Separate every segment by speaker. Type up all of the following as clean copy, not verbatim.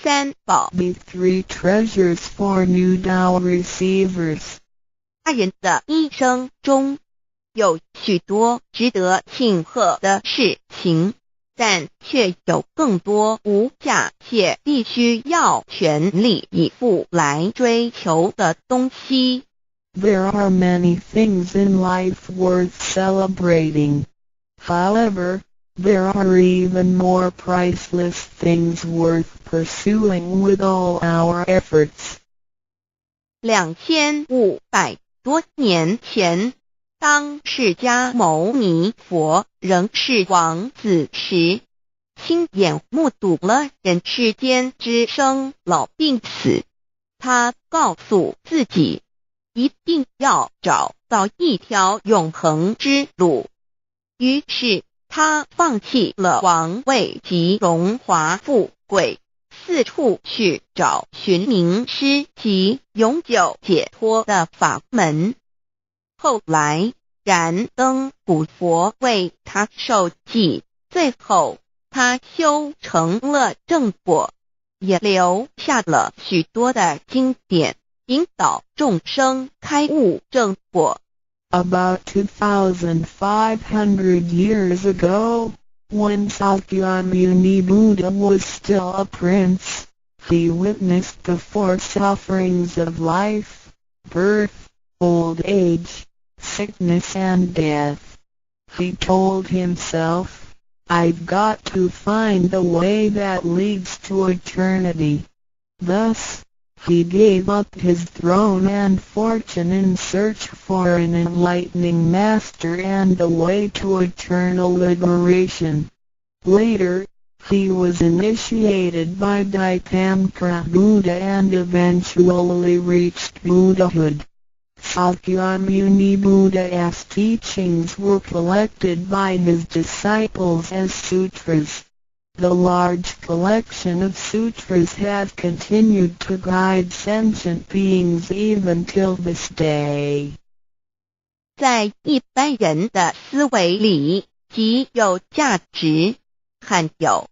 Speaker 1: 三寶。
Speaker 2: The three treasures for new Tao receivers.
Speaker 1: 人的一生中，有許多值得慶賀的事情，但卻有更多無價且必須要全力以赴來追求的東西。
Speaker 2: There are many things in life worth celebrating. However, there are even more priceless things worth pursuing with all our efforts.
Speaker 1: 2500多年前，當釋迦牟尼佛仍是王子時，親眼目睹了人世間之生老病死。他告訴自己，一定要找到一條永恆之路。於是，他放棄了王位及榮華富貴，四處去找尋明師及永久解脫的法門。後來，燃燈古佛為他授記，最後他修成了正果，也留下了許多的經典，引導眾生開悟正果。
Speaker 2: About 2,500 years ago, when Sakyamuni Buddha was still a prince, he witnessed the four sufferings of life: birth, old age, sickness and death. He told himself, "I've got to find the way that leads to eternity." Thus, he gave up his throne and fortune in search for an enlightening master and the way to eternal liberation. Later, he was initiated by Dipamkara Buddha and eventually reached Buddhahood. Sakyamuni Buddha's teachings were collected by his disciples as sutras. The large collection of sutras has continued to guide sentient beings even till this day.
Speaker 1: 在一般人的思維裡，極有價值、罕有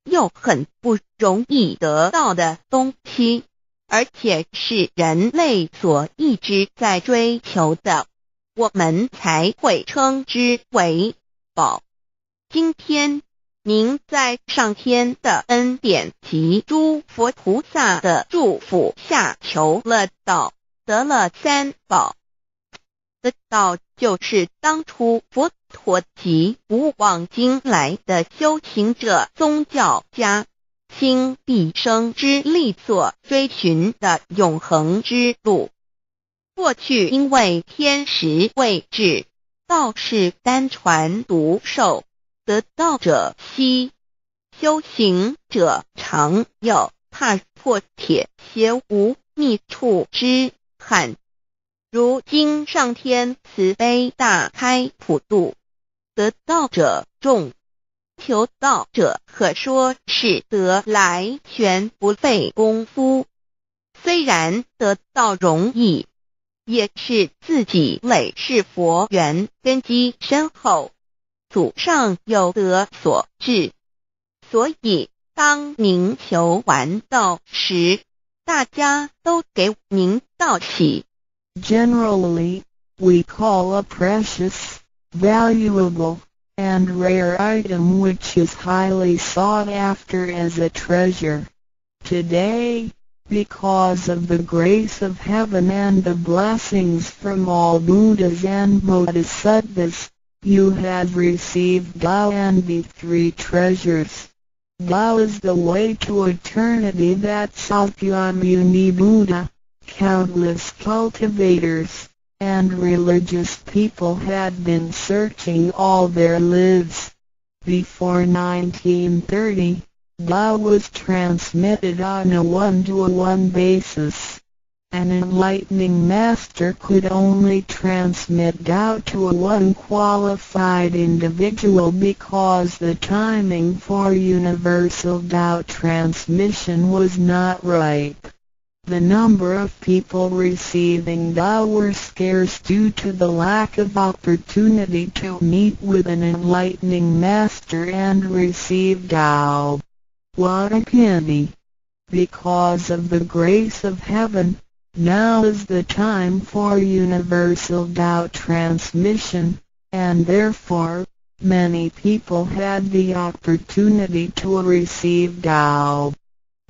Speaker 1: 又很不容易得到的東西，而且是人類所一直在追求的，我們才會稱之為寶。今天，您在上天的恩典及諸佛菩薩的祝福下求了道，得了三寶。得道就是當初佛陀及古往今來的修行者、宗教家，傾畢生之力所追尋的永恆之路。過去因為天時未至，道是單傳獨授，得道者稀，修行者常有踏破鐵鞋無覓處之憾。如今上天慈悲大開普度，得道者眾，求道者可說是得來全不費功夫。雖然得道容易，也是自己累世佛緣根基深厚，祖上有德所致。所以當您求完道時，大家都給您道喜。
Speaker 2: Generally, we call a precious, valuable, and rare item which is highly sought after as a treasure. Today, because of the grace of heaven and the blessings from all Buddhas and Bodhisattvas, you have received Tao and the three treasures. Tao is the way to eternity that Sakyamuni Buddha, countless cultivators, and religious people had been searching all their lives. Before 1930, Tao was transmitted on a one-to-one basis. An enlightening master could only transmit Tao to a one qualified individual because the timing for universal Tao transmission was not ripe. The number of people receiving Tao were scarce due to the lack of opportunity to meet with an enlightening master and receive Tao. What a pity! Because of the grace of heaven, now is the time for universal Tao transmission, and therefore, many people had the opportunity to receive Tao.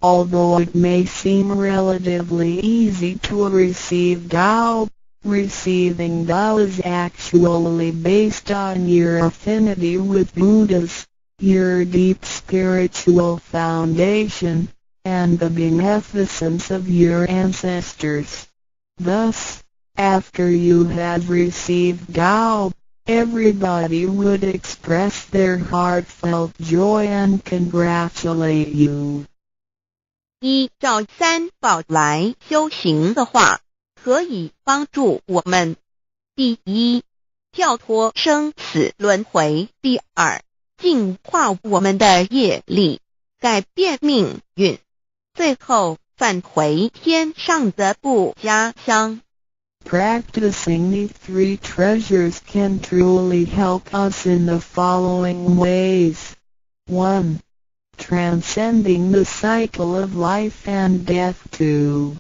Speaker 2: Although it may seem relatively easy to receive Tao, receiving Tao is actually based on your affinity with Buddhas, your deep spiritual foundation, and the beneficence of your ancestors. Thus, after you have received Tao, everybody would express their heartfelt joy and congratulate you.
Speaker 1: 依照三寶來修行的話，可以幫助我們：第一，跳脫生死輪迴；第二，淨化我們的業力，改變命運；最後返回天上的故家鄉。
Speaker 2: Practicing the three treasures can truly help us in the following ways. 1. Transcending the cycle of life and death. 2.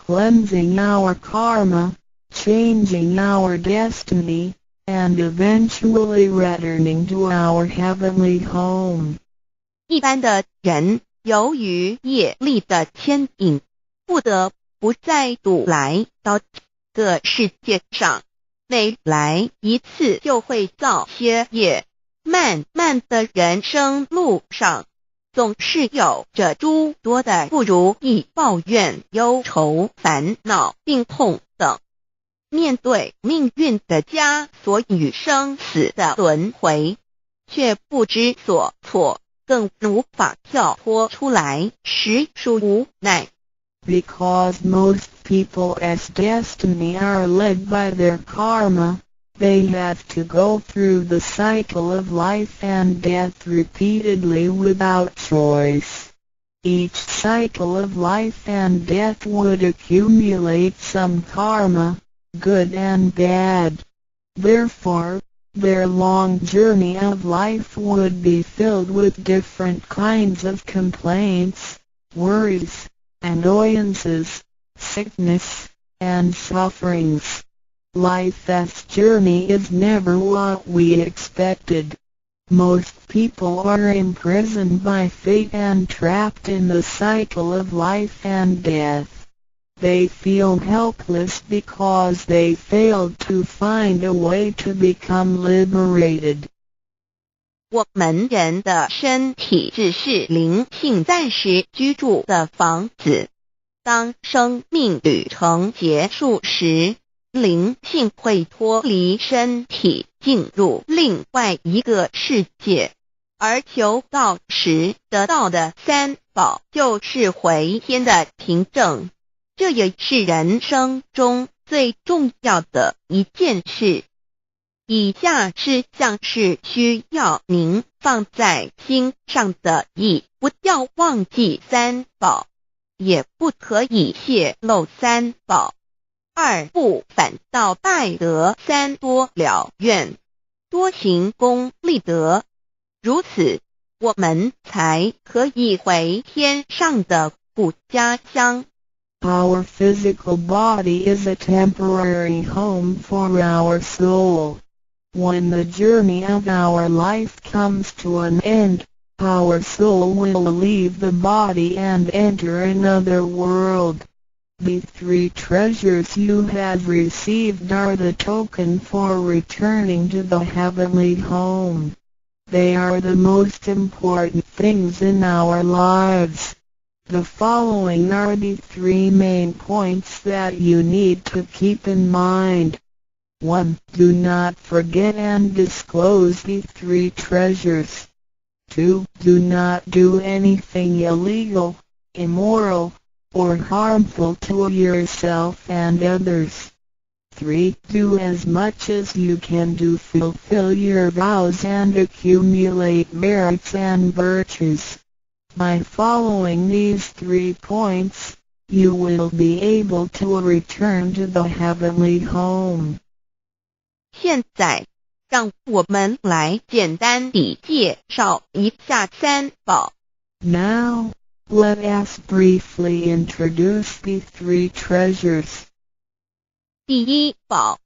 Speaker 2: Cleansing our karma, changing our destiny, and eventually returning to our heavenly home.
Speaker 1: 一般的人由於業力的牽引，不得不再度來到這個世界上。每來一次就會造些業，漫漫的人生路上，總是有着諸多的不如意、抱怨、憂愁、煩惱、病痛等。面對命運的枷鎖與生死的輪迴，卻不知所措，更無法跳脫出來，實屬無奈。
Speaker 2: Because most people's destiny are led by their karma, they have to go through the cycle of life and death repeatedly without choice. Each cycle of life and death would accumulate some karma, good and bad. Therefore, their long journey of life would be filled with different kinds of complaints, worries, annoyances, sickness, and sufferings. Life's journey is never what we expected. Most people are imprisoned by fate and trapped in the cycle of life and death. They feel helpless because they failed to find a way to become liberated.
Speaker 1: 我們人的身體只是靈性暫時居住的房子。當生命旅程結束時，靈性會脫離身體，進入另外一個世界。而求道時得到的三寶，就是回天的憑證。這也是人生中最重要的一件事。以下事項是需要您放在心上的：一，不要忘記三寶，也不可以洩露三寶；二，不反倒拜得三多了願，多行功立德，如此我們才可以回天上的故家鄉。
Speaker 2: Our physical body is a temporary home for our soul. When the journey of our life comes to an end, our soul will leave the body and enter another world. The three treasures you have received are the token for returning to the heavenly home. They are the most important things in our lives. The following are the three main points that you need to keep in mind. 1. Do not forget and disclose the three treasures. 2. Do not do anything illegal, immoral, or harmful to yourself and others. 3. Do as much as you can to fulfill your vows and accumulate merits and virtues. By following these three points, you will be able to return to the heavenly home.
Speaker 1: 現在，讓我們來簡單地介紹一下三寶。
Speaker 2: Now, Let us briefly introduce the three treasures.
Speaker 1: 第一寶，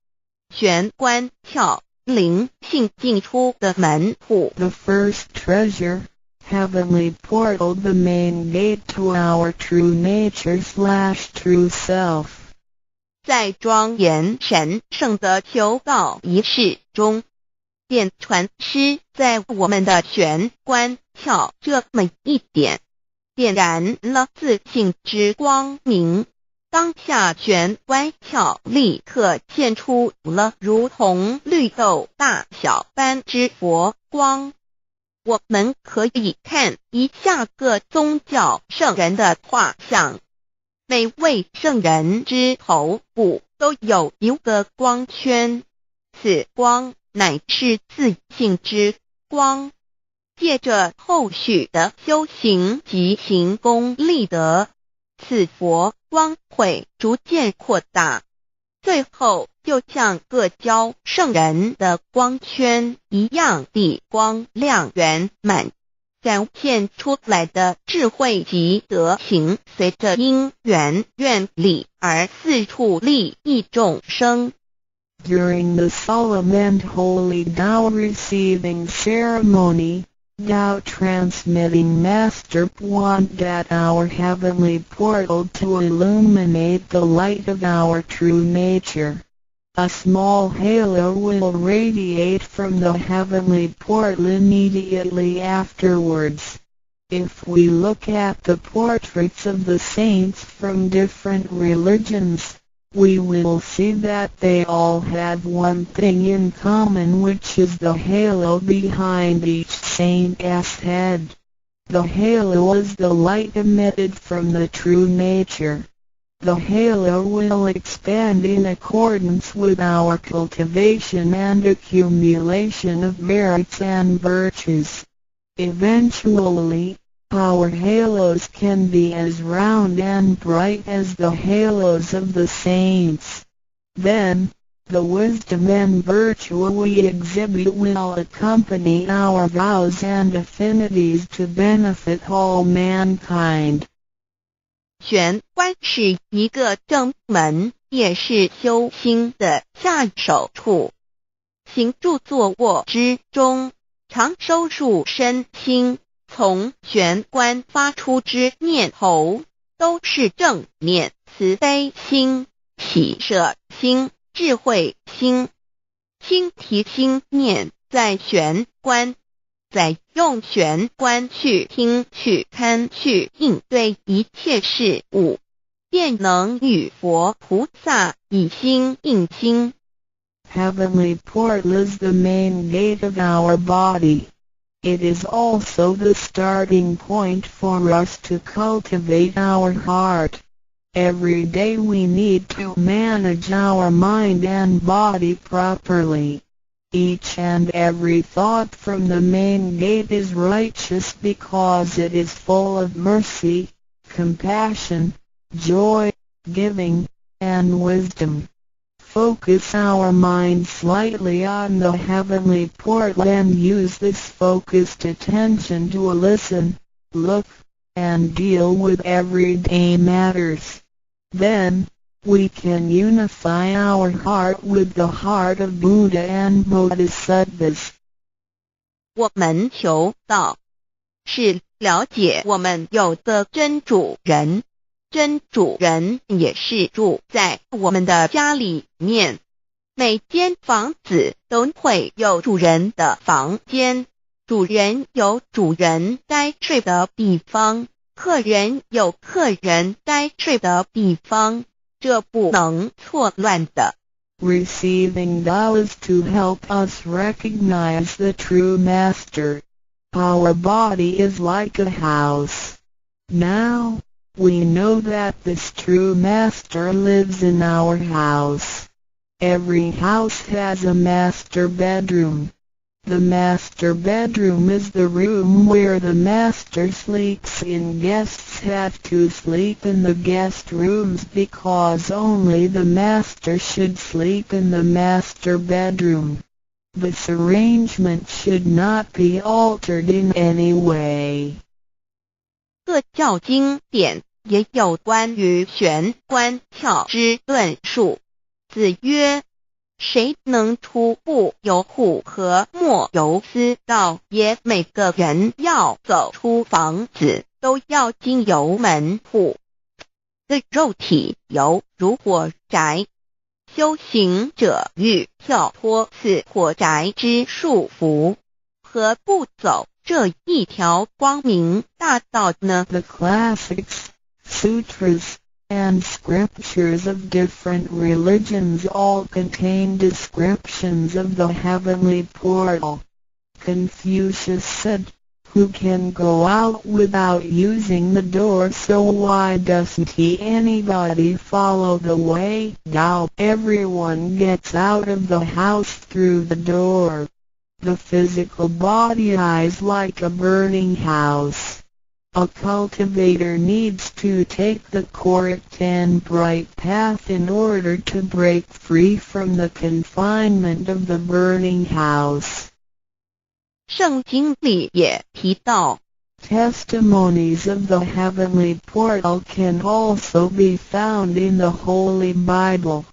Speaker 1: 玄關竅，靈性進出的門戶。
Speaker 2: The first treasure, heavenly portal, the main gate to our true nature/true self.
Speaker 1: 在莊嚴神聖的求道儀式中，點傳師在我們的玄關竅這麼一點，點燃了自性之光明。當下玄關竅立刻現出了如同綠豆大小般之佛光。我們可以看一下各宗教聖人的畫像，每位聖人之頭部都有一個光圈，此光乃是自性之光。借著後續的修行及行功立德，此佛光會逐漸擴大，最後就像各教聖人的光圈一樣地光亮圓滿，展現出來的智慧及德行，隨着因緣願力而四處利益眾生。
Speaker 2: During the solemn and holy Tao receiving ceremony, Tao transmitting master point at our heavenly portal to illuminate the light of our true nature. A small halo will radiate from the heavenly portal immediately afterwards. If we look at the portraits of the saints from different religions, we will see that they all have one thing in common, which is the halo behind each saint's head. The halo is the light emitted from the true nature. The halo will expand in accordance with our cultivation and accumulation of merits and virtues. Eventually, our halos can be as round and bright as the halos of the saints. Then, the wisdom and virtue we exhibit will accompany our vows and affinities to benefit all mankind.
Speaker 1: 玄關是一個正門，也是修心的下手處。行住坐臥之中，常收束身心，從玄關發出之念頭，都是正念、慈悲心、喜捨心、智慧心。心提心念在玄關，再用玄關去聽、去看、去應對一切事物，便能與佛菩薩以心印心。
Speaker 2: Heavenly portal is the main gate of our body. It is also the starting point for us to cultivate our heart. Every day we need to manage our mind and body properly. Each and every thought from the main gate is righteous because it is full of mercy, compassion, joy, giving, and wisdom. Focus our mind slightly on the heavenly portal and use this focused attention to listen, look, and deal with everyday matters. Then, we can unify our heart with the heart of Buddha and Bodhisattvas.
Speaker 1: 我們求道，是了解我們有個真主人，真主人也是住在我們的家裡面。每間房子都會有主人的房間，主人有主人該睡的地方，客人有客人該睡的地方，這不能錯亂的。
Speaker 2: Receiving Tao is to help us recognize the true master. Our body is like a house. Now, we know that this true master lives in our house. Every house has a master bedroom. The master bedroom is the room where the master sleeps in. Guests have to sleep in the guest rooms because only the master should sleep in the master bedroom. This arrangement should not be altered in any way.
Speaker 1: 各教經典也有關於玄關竅之論述。子曰：誰能出不由戶和莫由私道耶？每個人要走出房子，都要經由門戶。的肉體猶如火宅，修行者欲跳脫此火宅之束縛，何不走這一條光明大道呢？
Speaker 2: The classics, sutras, and scriptures of different religions all contain descriptions of the heavenly portal. Confucius said, "Who can go out without using the door? So why doesn't he anybody follow the way Tao? Everyone gets out of the house through the door. The physical body is like a burning house. A cultivator needs to take the correct and bright path in order to break free from the confinement of the burning house."
Speaker 1: 聖經裡也提到，
Speaker 2: Testimonies of the heavenly portal can also be found in the Holy Bible.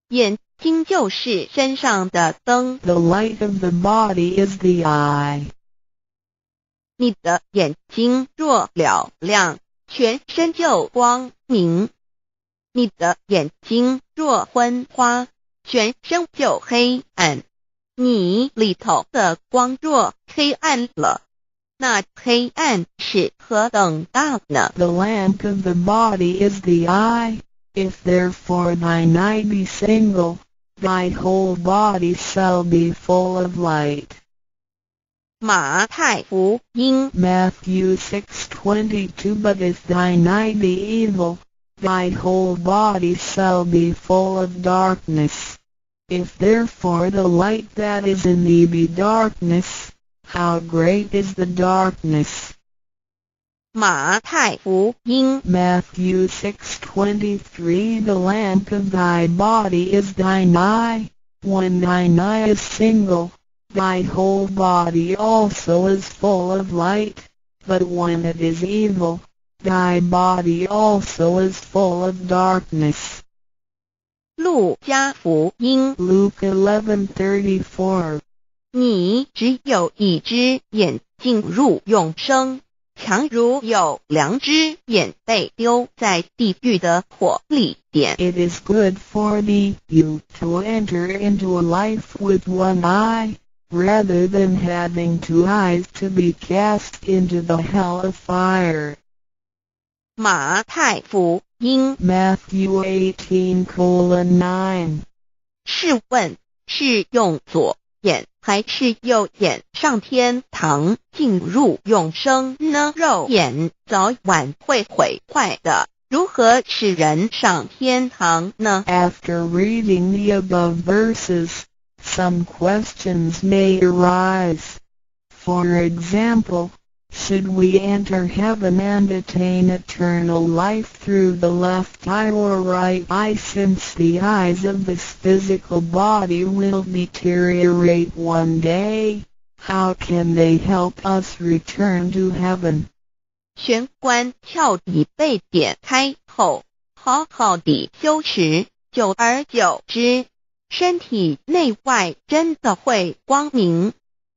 Speaker 1: 眼睛就是身上的燈。
Speaker 2: The light of the body is the eye.
Speaker 1: 你的眼睛若嘹亮，全身就光明；你的眼睛若昏花，全身就黑暗。你裡頭的光若黑暗了，那黑暗是何等大呢？
Speaker 2: The lamp of the body is the eye. If therefore thine eye be single, thy whole body shall be full of light.
Speaker 1: 馬太福音
Speaker 2: Matthew 6:22. But if thine eye be evil, thy whole body shall be full of darkness. If therefore the light that is in thee be darkness, how great is the darkness?
Speaker 1: 馬太福音
Speaker 2: Matthew 6:23. The lamp of thy body is thine eye. When thine eye is single, thy whole body also is full of light, but when it is evil, thy body also is full of darkness.
Speaker 1: 路加福音
Speaker 2: Luke 11:34.
Speaker 1: 你只有一隻眼進入永生，強如有兩隻眼被丟在地獄的火裡點。
Speaker 2: It is good for thee you to enter into a life with one eye, rather than having two eyes to be cast into the hell of fire.
Speaker 1: 馬太福音
Speaker 2: Matthew 18:9.
Speaker 1: 試問是用左眼還是右眼上天堂進入永生呢？肉眼早晚會毀壞的，如何使人上天堂呢？
Speaker 2: After reading the above verses, some questions may arise. For example, should we enter heaven and attain eternal life through the left eye or right eye, since the eyes of this physical body will deteriorate one day? How can they help us return to heaven?
Speaker 1: 玄關竅已被點開後，好好地修持，久而久之，身體內外真的會光明，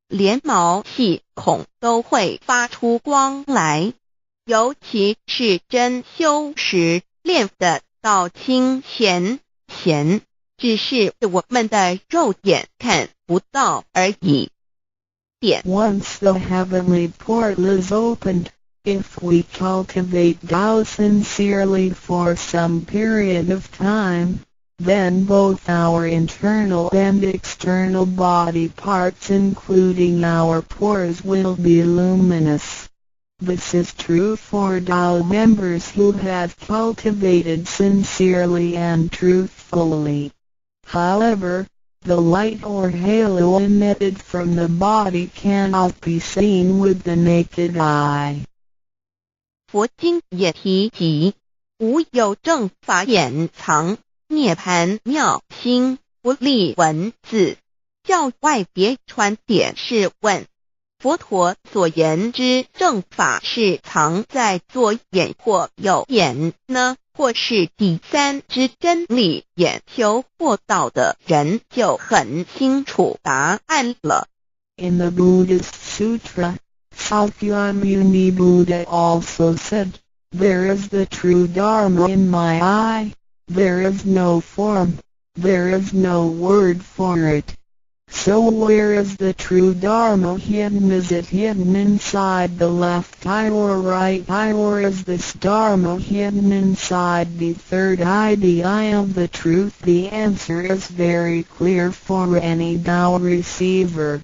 Speaker 1: 連毛細孔都會發出光來。尤其是真修實練的到清顯顯，只是我們的肉眼看不到而已。點。
Speaker 2: Once the heavenly portal is opened, if we cultivate Tao sincerely for some period of time, then both our internal and external body parts, including our pores, will be luminous. This is true for Tao members who have cultivated sincerely and truthfully. However, the light or halo emitted from the body cannot be seen with the naked eye.
Speaker 1: 佛經也提及，無有正法眼藏，涅槃妙心，不立文字，教外別傳點試問，佛陀所言之正法是藏在左眼或右眼呢，或是第三之真理眼？修过道的人就很清楚答案了。
Speaker 2: In the Buddhist Sutra, Sakyamuni Buddha also said, "There is the true Dharma in my eye, there is no form, there is no word for it." So where is the true Dharma hidden? Is it hidden inside the left eye or right eye, or is this Dharma hidden inside the third eye, the eye of the truth? The answer is very clear for any Tao receiver.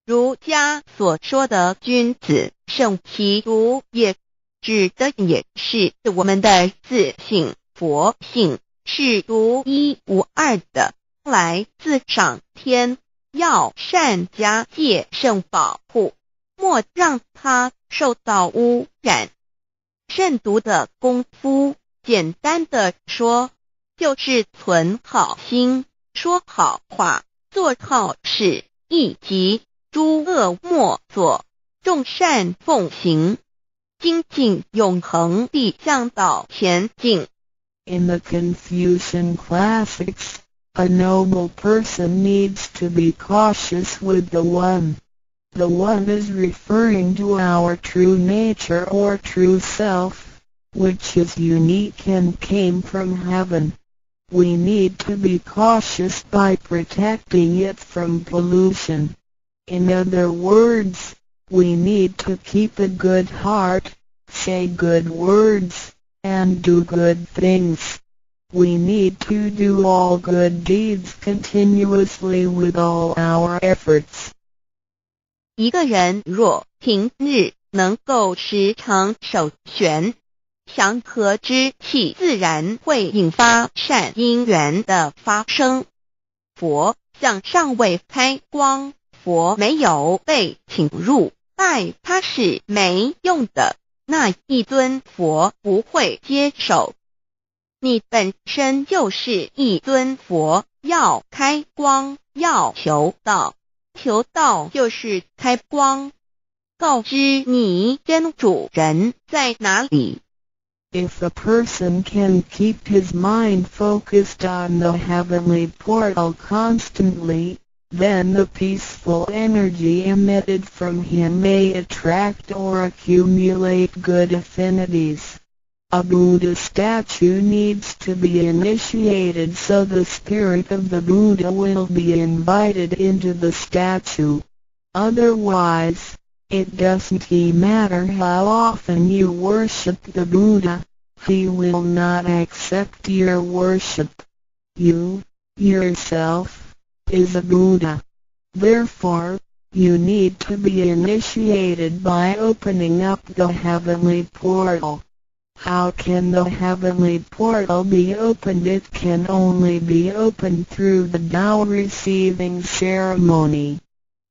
Speaker 1: 儒家所說的君子慎其獨也，指的也是我們的自性佛性是獨一無二的，來自上天，要善加戒慎保護，莫讓它受到污染。慎獨的功夫，簡單的說，就是存好心、說好話、做好事，以及諸惡莫作，眾善奉行，精進永恆地向道前進。
Speaker 2: In the Confucian classics, a noble person needs to be cautious with the One. The One is referring to our true nature or true self, which is unique and came from heaven. We need to be cautious by protecting it from pollution. In other words, we need to keep a good heart, say good words, and do good things. We need to do all good deeds continuously with all our efforts.
Speaker 1: 一個人若平日能夠時常守玄，祥和之氣自然會引發善因緣的發生。佛像尚未開光，佛沒有被請入，拜他是沒用的。那一尊佛不會接受。你本身就是一尊佛，要開光，要求道，求道就是開光，告知你真主人在哪裡。
Speaker 2: If a person can keep his mind focused on the heavenly portal constantly, then the peaceful energy emitted from him may attract or accumulate good affinities. A Buddha statue needs to be initiated so the spirit of the Buddha will be invited into the statue. Otherwise, it doesn't matter how often you worship the Buddha, he will not accept your worship. You, yourself, is a Buddha. Therefore, you need to be initiated by opening up the heavenly portal. How can the heavenly portal be opened? It can only be opened through the Tao receiving ceremony.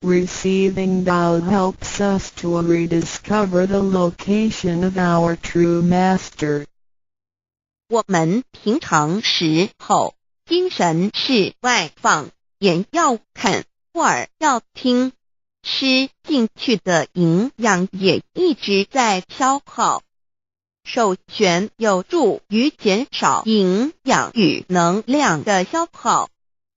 Speaker 2: Receiving Tao helps us to rediscover the location of our true master.
Speaker 1: 我們平常時候，精神是外放，眼要看，耳要聽，吃進去的營養也一直在消耗。守玄有助於減少營養與能量的消耗，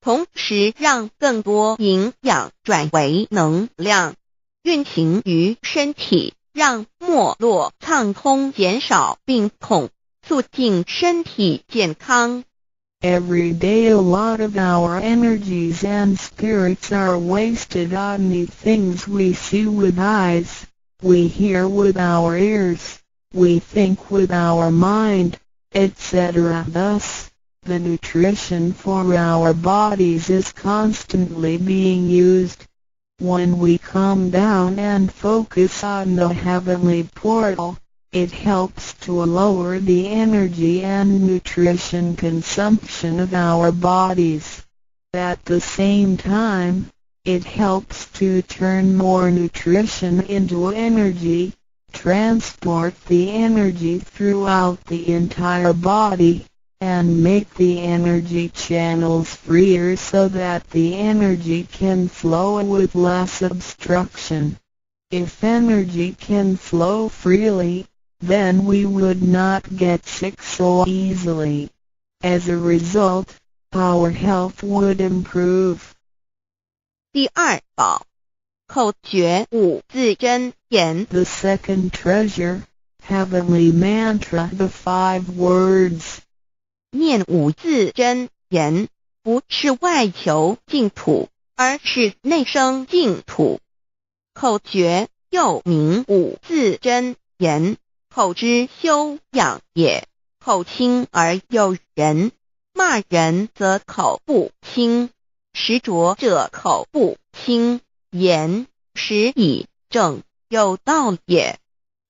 Speaker 1: 同時讓更多營養轉為能量，運行於身體，讓脈絡暢通，減少病痛，促進身體健康。
Speaker 2: Every day a lot of our energies and spirits are wasted on the things we see with eyes, we hear with our ears, we think with our mind, etc. Thus, the nutrition for our bodies is constantly being used. When we calm down and focus on the heavenly portal, it helps to lower the energy and nutrition consumption of our bodies. At the same time, it helps to turn more nutrition into energy, transport the energy throughout the entire body, And make the energy channels freer so that the energy can flow with less obstruction. If energy can flow freely, then we would not get sick so easily. As a result, our health would improve.
Speaker 1: 第二寶，口訣五字真言。
Speaker 2: The second treasure, heavenly mantra, the five words.
Speaker 1: 念五字真言，不是外求淨土，而是內生淨土。口訣又名五字真言，口之修養也。口清而有仁，罵人則口不清，食濁者口不清，言實以正，有道也。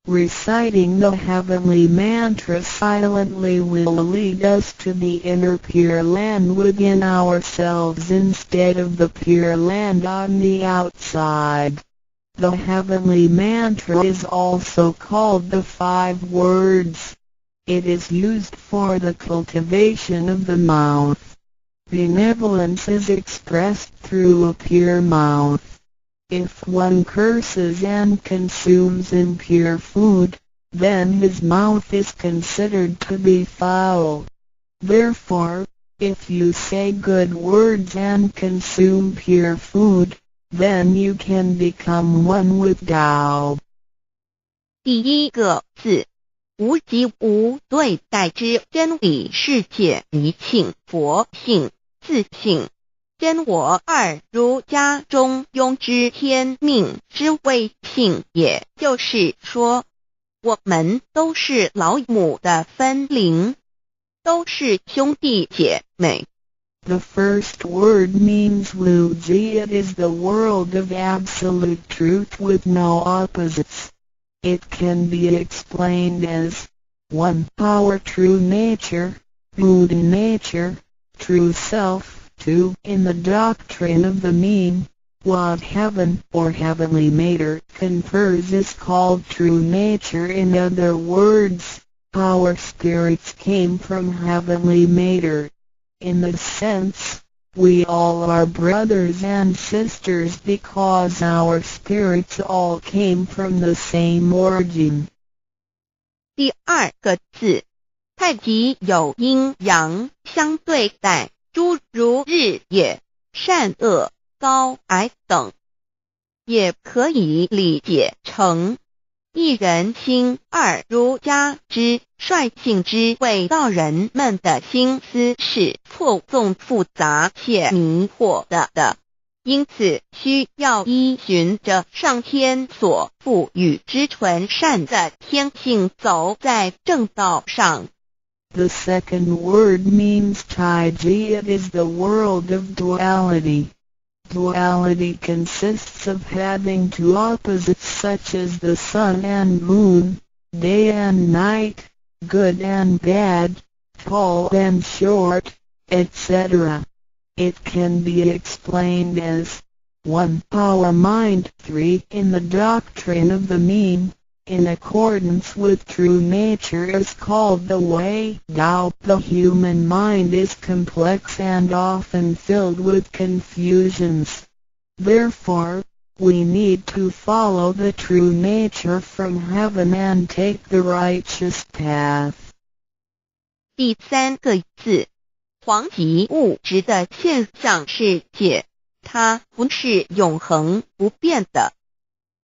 Speaker 2: Reciting the heavenly mantra silently will lead us to the inner Pure Land within ourselves instead of the Pure Land on the outside. The heavenly mantra is also called the five words. It is used for the cultivation of the mouth. Benevolence is expressed through a pure mouth. If one curses and consumes impure food, then his mouth is considered to be foul. Therefore, if you say good words and consume pure food, then you can become one with Tao.
Speaker 1: 第一個字，無即無對待之真理世界一切佛性自性真我二儒家中庸之天命之謂性，也就是說，我們都是老母的分靈，都是兄弟姐妹。
Speaker 2: The first word means Wuji. It is the world of absolute truth with no opposites. It can be explained as 1. Our true nature, Buddha nature, true self. 2. In the doctrine of the mean, what heaven or heavenly matter confers is called true nature. In other words, our spirits came from heavenly matter. In this sense, we all are brothers and sisters because our spirits all came from the same origin.
Speaker 1: 第二個字，太極有陰陽相對待，諸如日夜、善惡、高矮等，也可以理解成一人心二儒家之率性之謂道人們的心思是錯綜複雜且迷惑的，因此需要依循着上天所賦予之純善的天性走在正道上。
Speaker 2: The second word means Taiji. It is the world of duality. Duality consists of having two opposites such as the sun and moon, day and night, good and bad, tall and short, etc. It can be explained as 1. Our mind. 3. In the doctrine of the mean, in accordance with true nature is called the way. Tao. The human mind is complex and often filled with confusions. Therefore, we need to follow the true nature from heaven and take the righteous path.
Speaker 1: 第三個字，黃即物質的現象世界，它不是永恆不變的，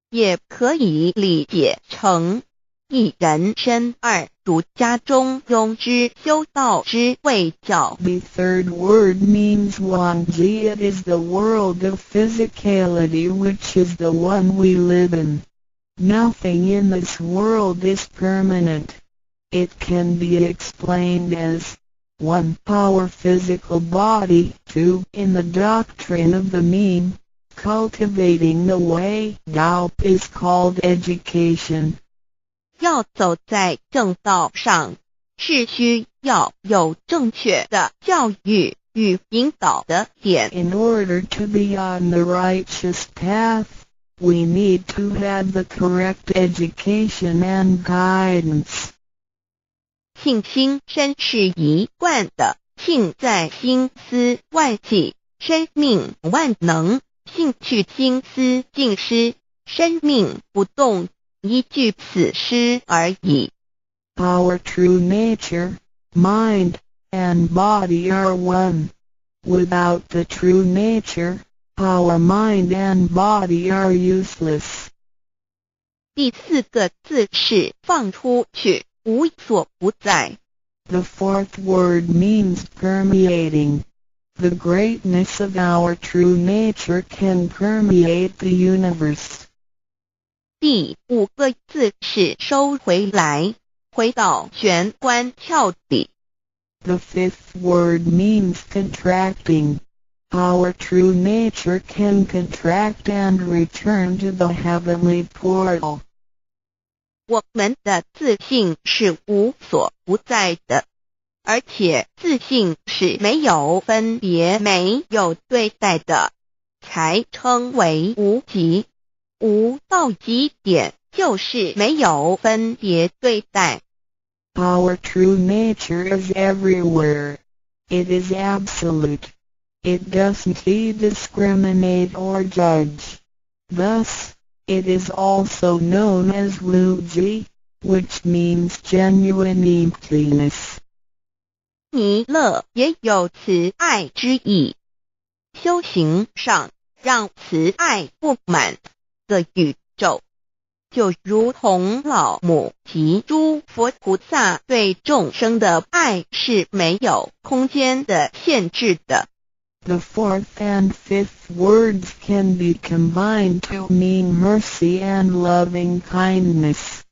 Speaker 1: 也可以理解成一人身二儒家中庸之修道之謂教。
Speaker 2: The third word means Huangji. It is the world of physicality, which is the one we live in. Nothing in this world is permanent. It can be explained as 1. Our physical body. 2. In the doctrine of the mean, cultivating the way Tao is called education.
Speaker 1: 要走在正道上，是需要有正確的教育與引導的點。
Speaker 2: In order to be on the righteous path, we need to have the correct education and guidance.
Speaker 1: 性心身是一貫的，性在心思萬際，生命萬能，性去心思盡失，生命不動，一句死詩而已。
Speaker 2: Our true nature, mind, and body are one. Without the true nature, our mind and body are useless.
Speaker 1: 第四個字是放出去，無所不在。
Speaker 2: The fourth word means permeating. The greatness of our true nature can permeate the universe.
Speaker 1: 第五個字是收回來，回到玄關竅裡。
Speaker 2: The fifth word means contracting. Our true nature can contract and return to the heavenly portal.
Speaker 1: 我們的自性是無所不在的，而且自性是沒有分別、沒有對待的，才稱為無極。無到極點，就是沒有分別對待。
Speaker 2: Our true nature is everywhere. It is absolute. It doesn't discriminate or judge. Thus, it is also known as Wuji, which means genuine emptiness.
Speaker 1: 彌勒也有慈愛之意。修行上，讓慈愛佈滿個宇宙，就如同老母及諸佛菩薩對眾生的愛是沒有空間的限制的。
Speaker 2: The fourth and fifth words can be combined to mean mercy and loving kindness.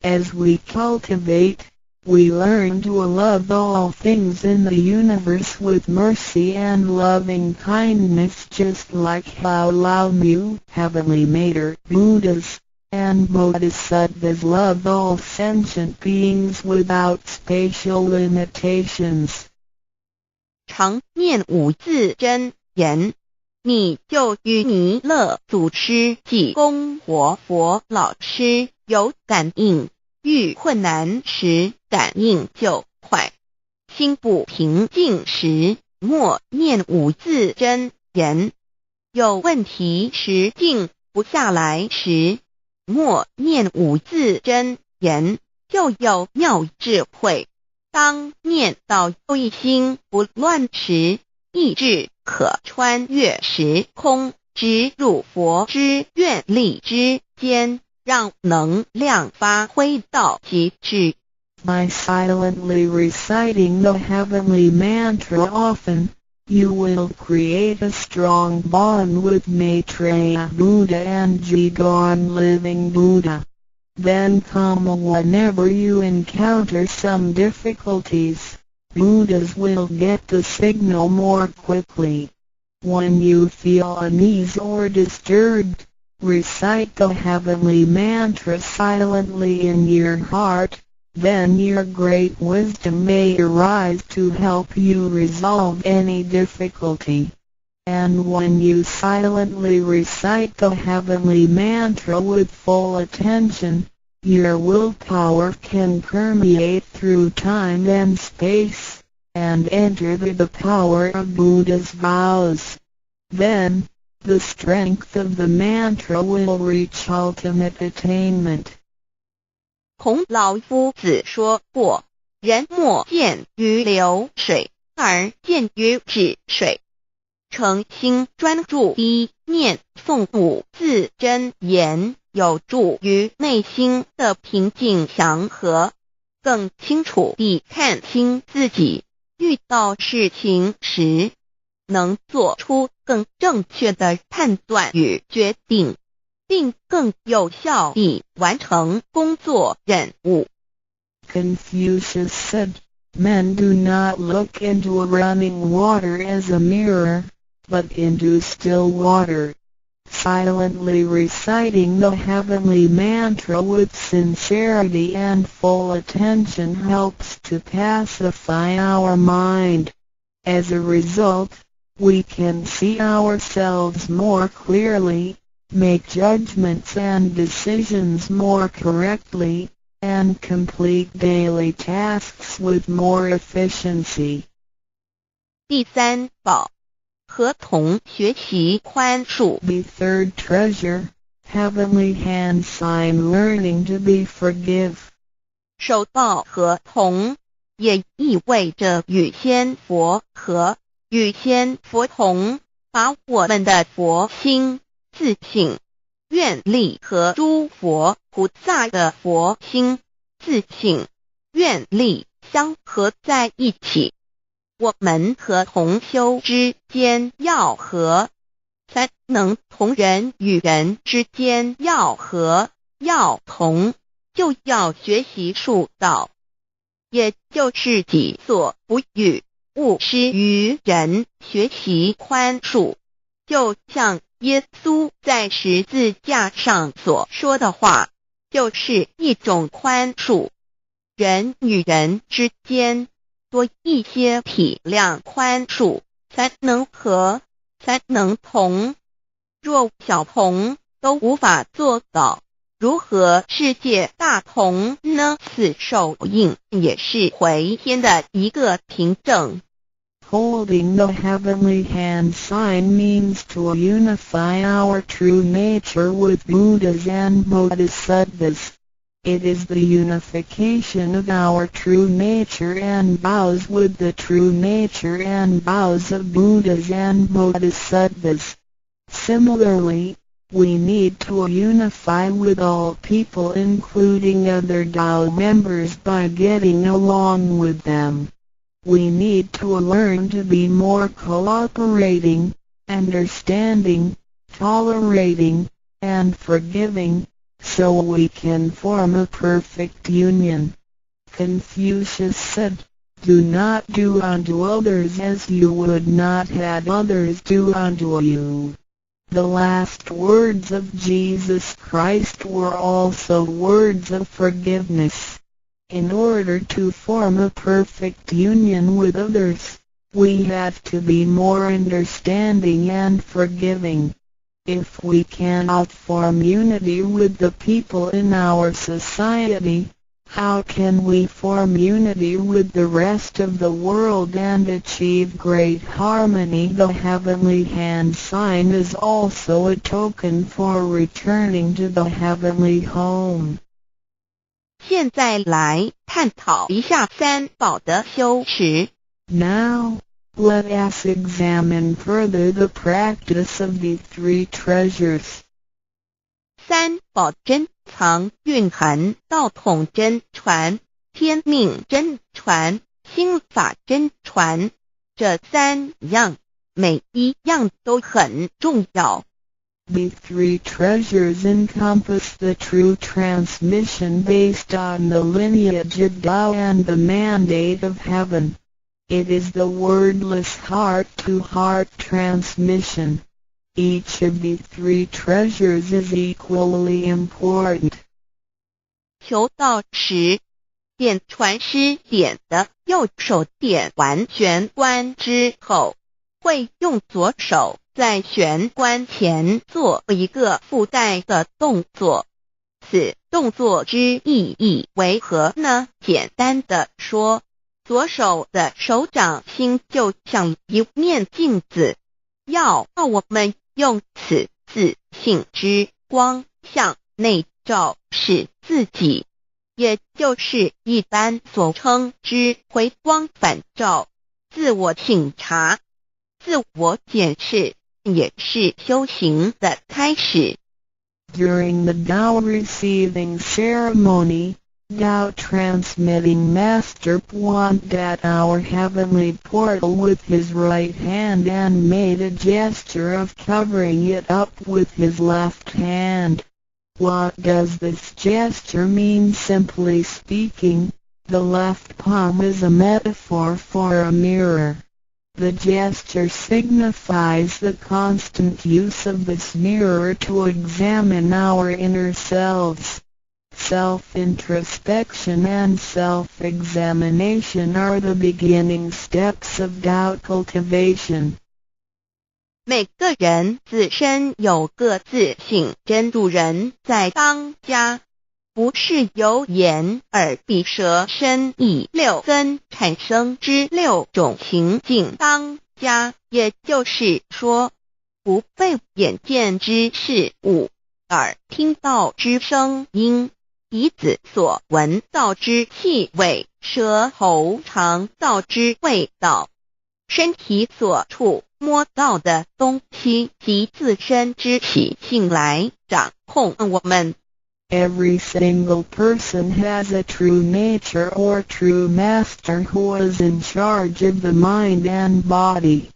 Speaker 2: As we cultivate, we learn to love all things in the universe with mercy and loving kindness, just like how 老母, Heavenly Mater, Buddhas, and Bodhisattvas love all sentient beings without spatial limitations.
Speaker 1: 常念五字真言，你就與彌勒祖師濟公活佛老師有感應。遇困難時，感應就快；心不平靜時，默念五字真言；有問題時，靜不下來時，默念五字真言，就有妙智慧。當念到一心不亂時，意志可穿越時空，直入佛之願力之間，讓能量發揮到極致。
Speaker 2: By silently reciting the heavenly mantra often, you will create a strong bond with Maitreya Buddha and Jigong Living Buddha. Then, whenever you encounter some difficulties, Buddhas will get the signal more quickly. When you feel unease or disturbed, recite the heavenly mantra silently in your heart. Then your great wisdom may arise to help you resolve any difficulty. And when you silently recite the heavenly mantra with full attention, your willpower can permeate through time and space, and enter the power of Buddha's vows. Then, the strength of the mantra will reach ultimate attainment.
Speaker 1: 孔老夫子說過：“人莫見於流水，而見於止水。”誠心專注地念誦五字真言，有助於內心的平靜祥和，更清楚地看清自己。遇到事情時，能做出更正確的判斷與決定，並更有效地完成工作任務。
Speaker 2: Confucius said, "Men do not look into a running water as a mirror, but into still water." Silently reciting the heavenly mantra with sincerity and full attention helps to pacify our mind. As a result, we can see ourselves more clearly, make judgments and decisions more correctly, and complete daily tasks with more efficiency.
Speaker 1: 第三寶，合同學習寬恕。
Speaker 2: The third treasure, Heavenly Hand Sign, learning to be forgive.
Speaker 1: 手抱合同，也意味着與仙佛合，與仙佛同，把我們的佛心、自性、願力和諸佛菩薩的佛心、自性、願力相合在一起。我們和同修之間要合，才能同人與人之間要合，要同，就要學習恕道，也就是己所不欲，勿施於人，學習寬恕。就像耶穌在十字架上所說的話，就是一種寬恕。人與人之間多一些體諒寬恕，才能合，才能同。若小同都無法做到，如何世界大同呢？此手印也是回天的一個憑證。
Speaker 2: Holding the Heavenly Hand Sign means to unify our true nature with Buddhas and Bodhisattvas. It is the unification of our true nature and vows with the true nature and vows of Buddhas and Bodhisattvas. Similarly, we need to unify with all people, including other Tao members, by getting along with them. We need to learn to be more cooperating, understanding, tolerating, and forgiving, so we can form a perfect union. Confucius said, "Do not do unto others as you would not have others do unto you." The last words of Jesus Christ were also words of forgiveness. In order to form a perfect union with others, we have to be more understanding and forgiving. If we cannot form unity with the people in our society, how can we form unity with the rest of the world and achieve great harmony? The Heavenly Hand Sign is also a token for returning to the heavenly home.
Speaker 1: 現在來探討一下三寶的修持。
Speaker 2: Now, let us examine further the practice of the three treasures.
Speaker 1: 三寶珍藏蘊含道統真傳、天命真傳、心法真傳這三樣，每一樣都很重要。
Speaker 2: The three treasures encompass the true transmission based on the lineage of Tao and the mandate of heaven. It is the wordless heart-to-heart transmission. Each of the three treasures is equally important.
Speaker 1: 求道時，點傳師點的右手點完玄關之後，會用左手在玄關前做一個覆蓋的動作。此動作之意義為何呢？簡單的說，左手的手掌心就像一面鏡子，要我們用此自性之光向內照視自己，也就是一般所稱之回光返照、自我省察、自我檢視，也是修行的開始。
Speaker 2: During the Tao receiving ceremony, Tao transmitting master pointed at our heavenly portal with his right hand and made a gesture of covering it up with his left hand. What does this gesture mean? Simply speaking, the left palm is a metaphor for a mirror. The gesture signifies the constant use of this mirror to examine our inner selves. Self-introspection and self-examination are the beginning steps of Tao cultivation.
Speaker 1: 每個人自身有個自性真主人在當家，不是由眼耳鼻舌身意六根產生之六種情境當家，也就是說，不被眼見之事物、耳聽到之聲音、鼻子所聞到之氣味、舌頭嘗到之味道、身體所觸摸到的東西及自身之習性來掌控我們。
Speaker 2: Every single person has a true nature or true master who is in charge of the mind and body.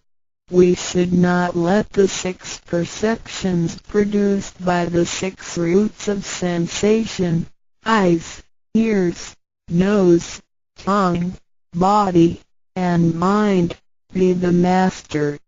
Speaker 2: We should not let the six perceptions produced by the six roots of sensation, eyes, ears, nose, tongue, body, and mind, be the master.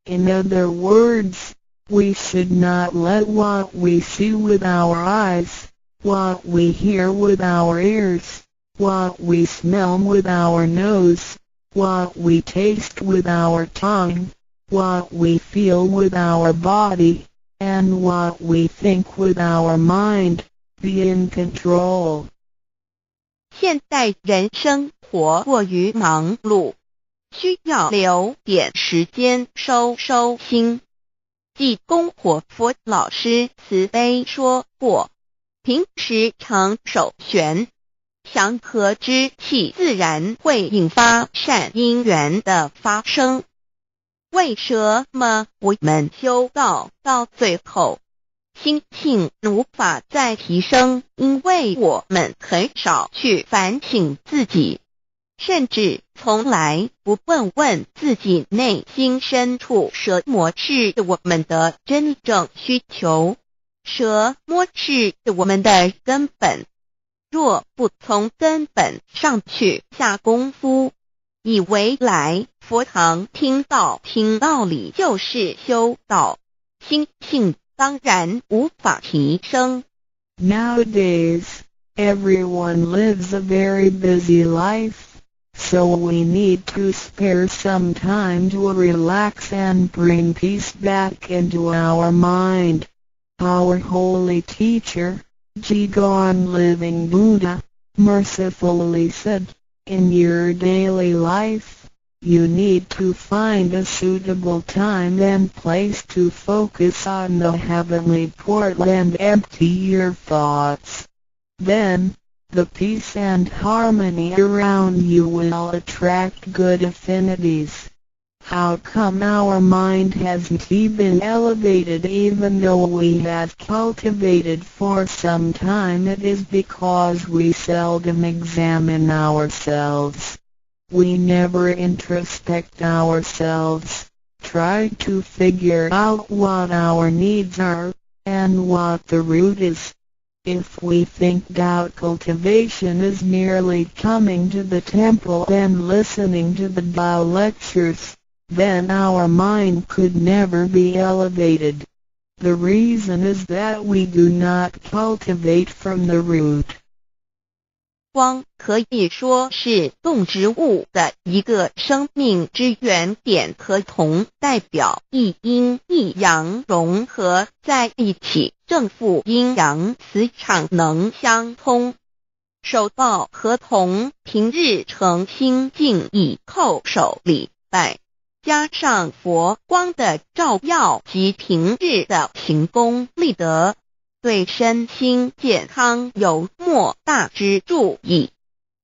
Speaker 2: In other words, we should not let what we see with our eyes, what we hear with our ears, what we smell with our nose, what we taste with our tongue, what we feel with our body, and what we think with our mind, be in control.
Speaker 1: 現代人生活過於忙碌，需要留點時間收收心。濟公活佛老師慈悲說過，平時常守玄祥和之氣，自然會引發善因緣的發生。為什麼我們修道到最後，心性無法再提升？因為我們很少去反省自己，甚至從來不問問自己內心深處什麼是我們的真正需求，什麼是我們的根本。若不從根本上去下功夫，以為來佛堂聽道聽道理就是修道，心性當然無法提升。
Speaker 2: Nowadays, everyone lives a very busy life, so we need to spare some time to relax and bring peace back into our mind. Our holy teacher, Jigong Living Buddha, mercifully said, "In your daily life, you need to find a suitable time and place to focus on the heavenly portal and empty your thoughts. Then, the peace and harmony around you will attract good affinities." How come our mind hasn't been elevated even though we have cultivated for some time? It is because we seldom examine ourselves. We never introspect ourselves, try to figure out what our needs are, and what the root is. If we think Tao cultivation is merely coming to the temple and listening to the Tao lectures, then our mind could never be elevated. The reason is that we do not cultivate from the root.
Speaker 1: 光可以說是動植物的一個生命之源點，和銅代表一陰一陽融合在一起，正負陰陽磁場能相通。手抱河童，平日誠心敬意叩首禮拜，加上佛光的照耀及平日的行功立德，對身心健康有莫大之助益。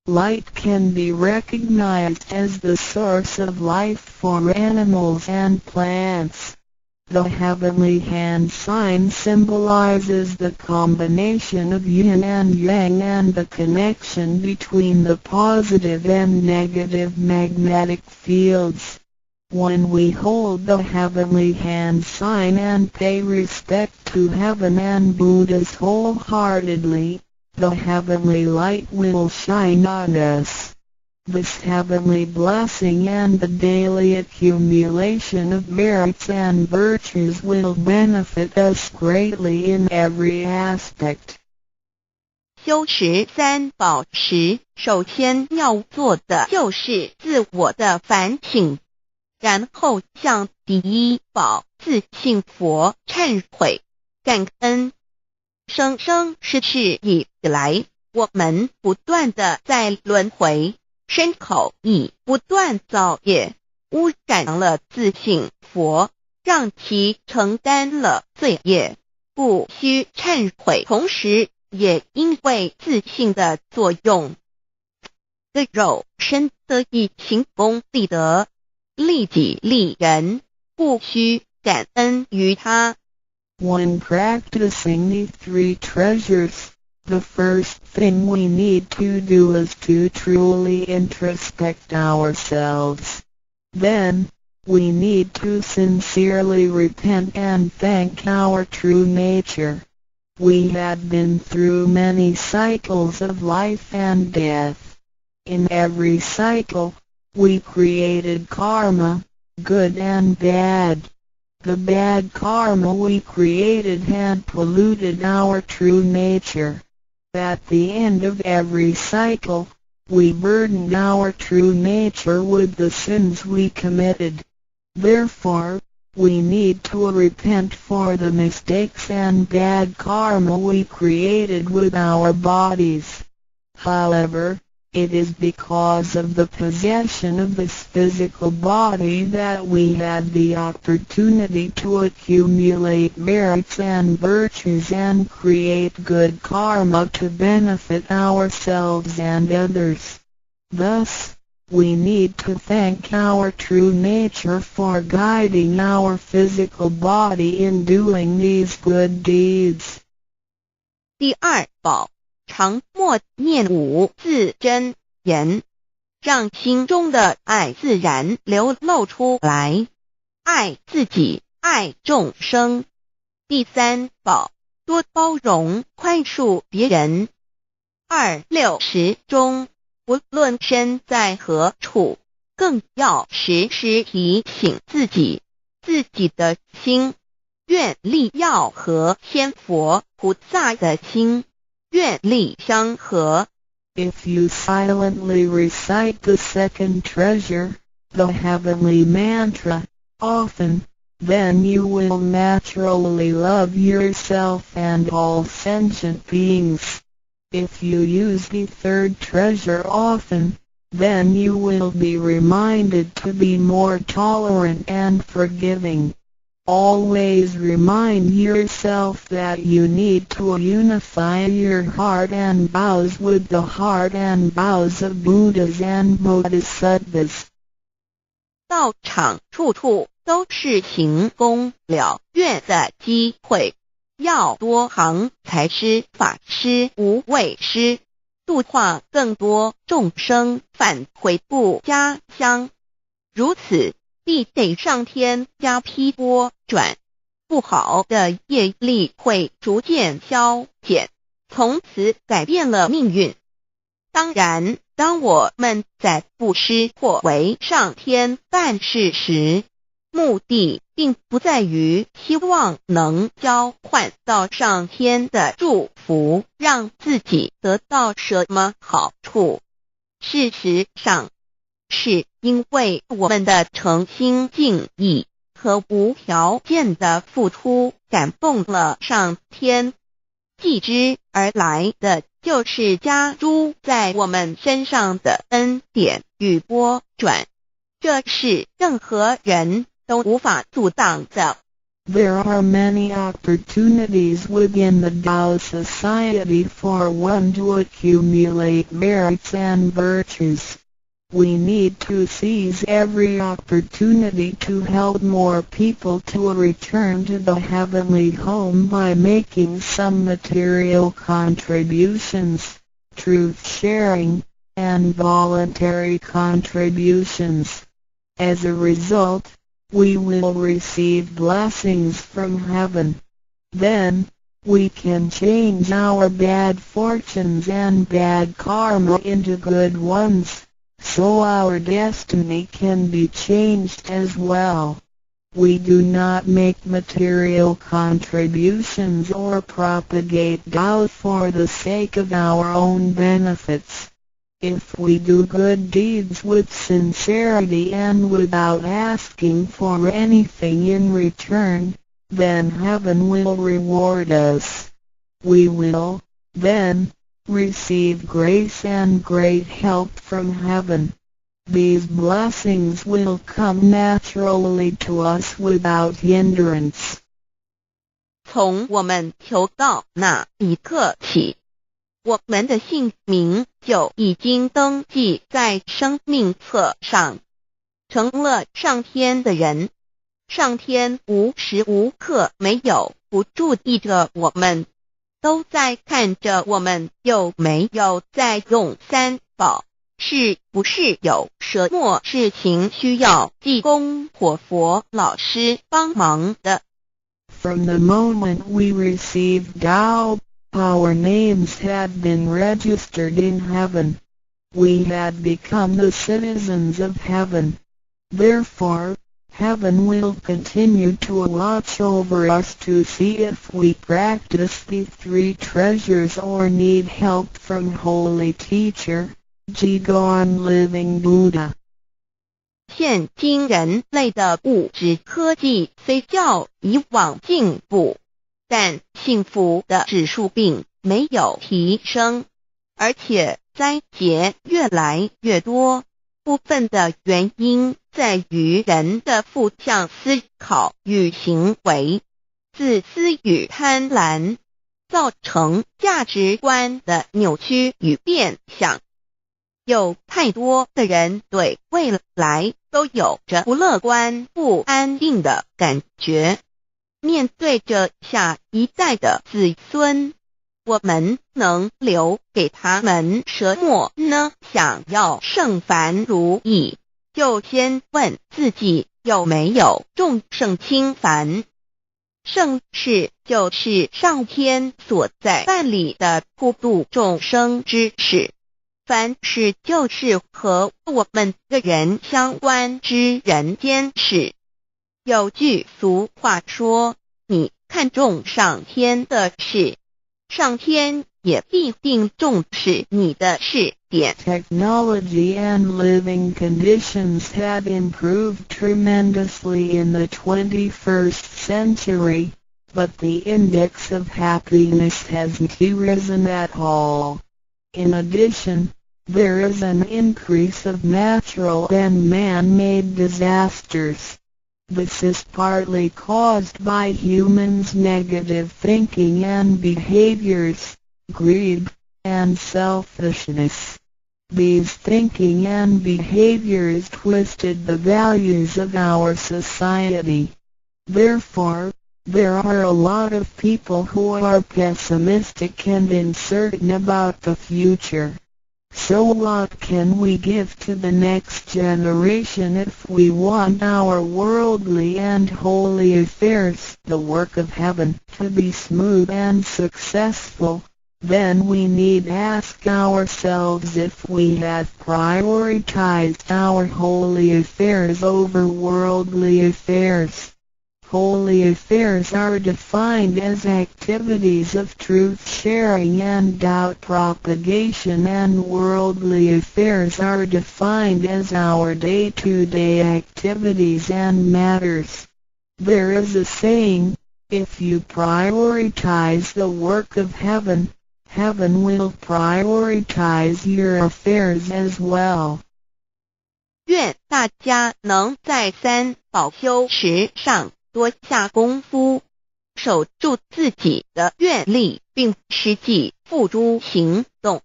Speaker 2: Light can be recognized as the source of life for animals and plants. The heavenly hand sign symbolizes the combination of yin and yang and the connection between the positive and negative magnetic fields. When we hold the heavenly hand sign and pay respect to heaven and Buddhas wholeheartedly, the heavenly light will shine on us. This heavenly blessing and the daily accumulation of merits and virtues will benefit us greatly in every aspect.
Speaker 1: 修持三寶時，首先要做的就是自我的反省，然後向第一寶自性佛懺悔感恩。生生世世以來，我們不斷的在輪迴，身口意不斷造業，污染了自性佛，讓其承擔了罪業，故須懺悔。同時，也因為自性的作用，的肉身得以行功立德，利己利人，故須感恩於他。
Speaker 2: When practicing the three treasures, the first thing we need to do is to truly introspect ourselves. Then, we need to sincerely repent and thank our true nature. We have been through many cycles of life and death. In every cycle, we created karma, good and bad. The bad karma we created had polluted our true nature. At the end of every cycle, we burdened our true nature with the sins we committed. Therefore, we need to repent for the mistakes and bad karma we created with our bodies. However, it is because of the possession of this physical body that we had the opportunity to accumulate merits and virtues and create good karma to benefit ourselves and others. Thus, we need to thank our true nature for guiding our physical body in doing these good deeds.
Speaker 1: 第二寶，常默念五字真言，讓心中的愛自然流露出來，愛自己，愛眾生。第三寶，多包容寬恕別人。二六時中，不論身在何處，更要時時提醒自己，自己的心願力要和千佛菩薩的心願力相合。
Speaker 2: If you silently recite the second treasure, the heavenly mantra, often, then you will naturally love yourself and all sentient beings. If you use the third treasure often, then you will be reminded to be more tolerant and forgiving. Always remind yourself that you need to unify your heart and vows with the heart and vows of Buddhas and Bodhisattvas.
Speaker 1: 道場處處都是行功了願的機會，要多行財施、法施、無畏施，度化更多眾生返回故家鄉。如此，必得上天加被撥轉，不好的業力會逐漸消減，從此改變了命運。當然，當我們在布施或為上天辦事時，目的並不在於希望能交換到上天的祝福，讓自己得到什麼好處。事實上，是因為我們的誠心敬意和無條件的付出感動了上天，繼之而來的就是加諸在我們身上的恩典與撥轉，這是任何人都無法阻擋的。
Speaker 2: There are many opportunities within the Tao society for one to accumulate merits and virtues. We need to seize every opportunity to help more people to return to the heavenly home by making some material contributions, truth sharing, and voluntary contributions. As a result, we will receive blessings from heaven. Then, we can change our bad fortunes and bad karma into good ones, so our destiny can be changed as well. We do not make material contributions or propagate Tao for the sake of our own benefits. If we do good deeds with sincerity and without asking for anything in return, then heaven will reward us. We will, then, receive grace and great help from heaven. These blessings will come naturally to us without hindrance.
Speaker 1: 从我們求道那一刻起，我們的姓名就已經登記在生命冊上，成了上天的人。上天無時無刻沒有不注意着我們，都在看着我們有沒有在用三寶，是不是有什麼事情需要濟公活佛老師幫忙的。
Speaker 2: From the moment we received Tao, our names had been registered in heaven. We had become the citizens of heaven. Therefore, heaven will continue to watch over us to see if we practice the three treasures or need help from Holy Teacher, Jigong Living Buddha.
Speaker 1: 現今人類的物質科技雖較以往進步，但幸福的指數並沒有提升，而且災劫越來越多。部分的原因在於人的負向思考與行為、自私與貪婪，造成價值觀的扭曲與變相。有太多的人對未來都有着不樂觀、不安定的感覺。面對着下一代的子孫，我們能留給他們什麼呢？想要聖凡如意，就先問自己有沒有重聖輕凡。聖事就是上天所在辦理的普度眾生之事。凡事就是和我們個人相關之人間事。有句俗話說：你看重上天的事，上天也必定重視你的事點。
Speaker 2: Technology and living conditions have improved tremendously in the 21st century, but the index of happiness hasn't risen at all. In addition, there is an increase of natural and man-made disasters. This is partly caused by humans' negative thinking and behaviors, greed, and selfishness. These thinking and behaviors twisted the values of our society. Therefore, there are a lot of people who are pessimistic and uncertain about the future. So what can we give to the next generation if we want our worldly and holy affairs, the work of heaven, to be smooth and successful? Then we need ask ourselves if we have prioritized our holy affairs over worldly affairs. Holy affairs are defined as activities of truth sharing and Tao propagation, and worldly affairs are defined as our day-to-day activities and matters. There is a saying, "If you prioritize the work of heaven, heaven will prioritize your affairs as well."
Speaker 1: 願大家能在三寶修持上多下功夫，守住自己的願力，並實際付諸行動，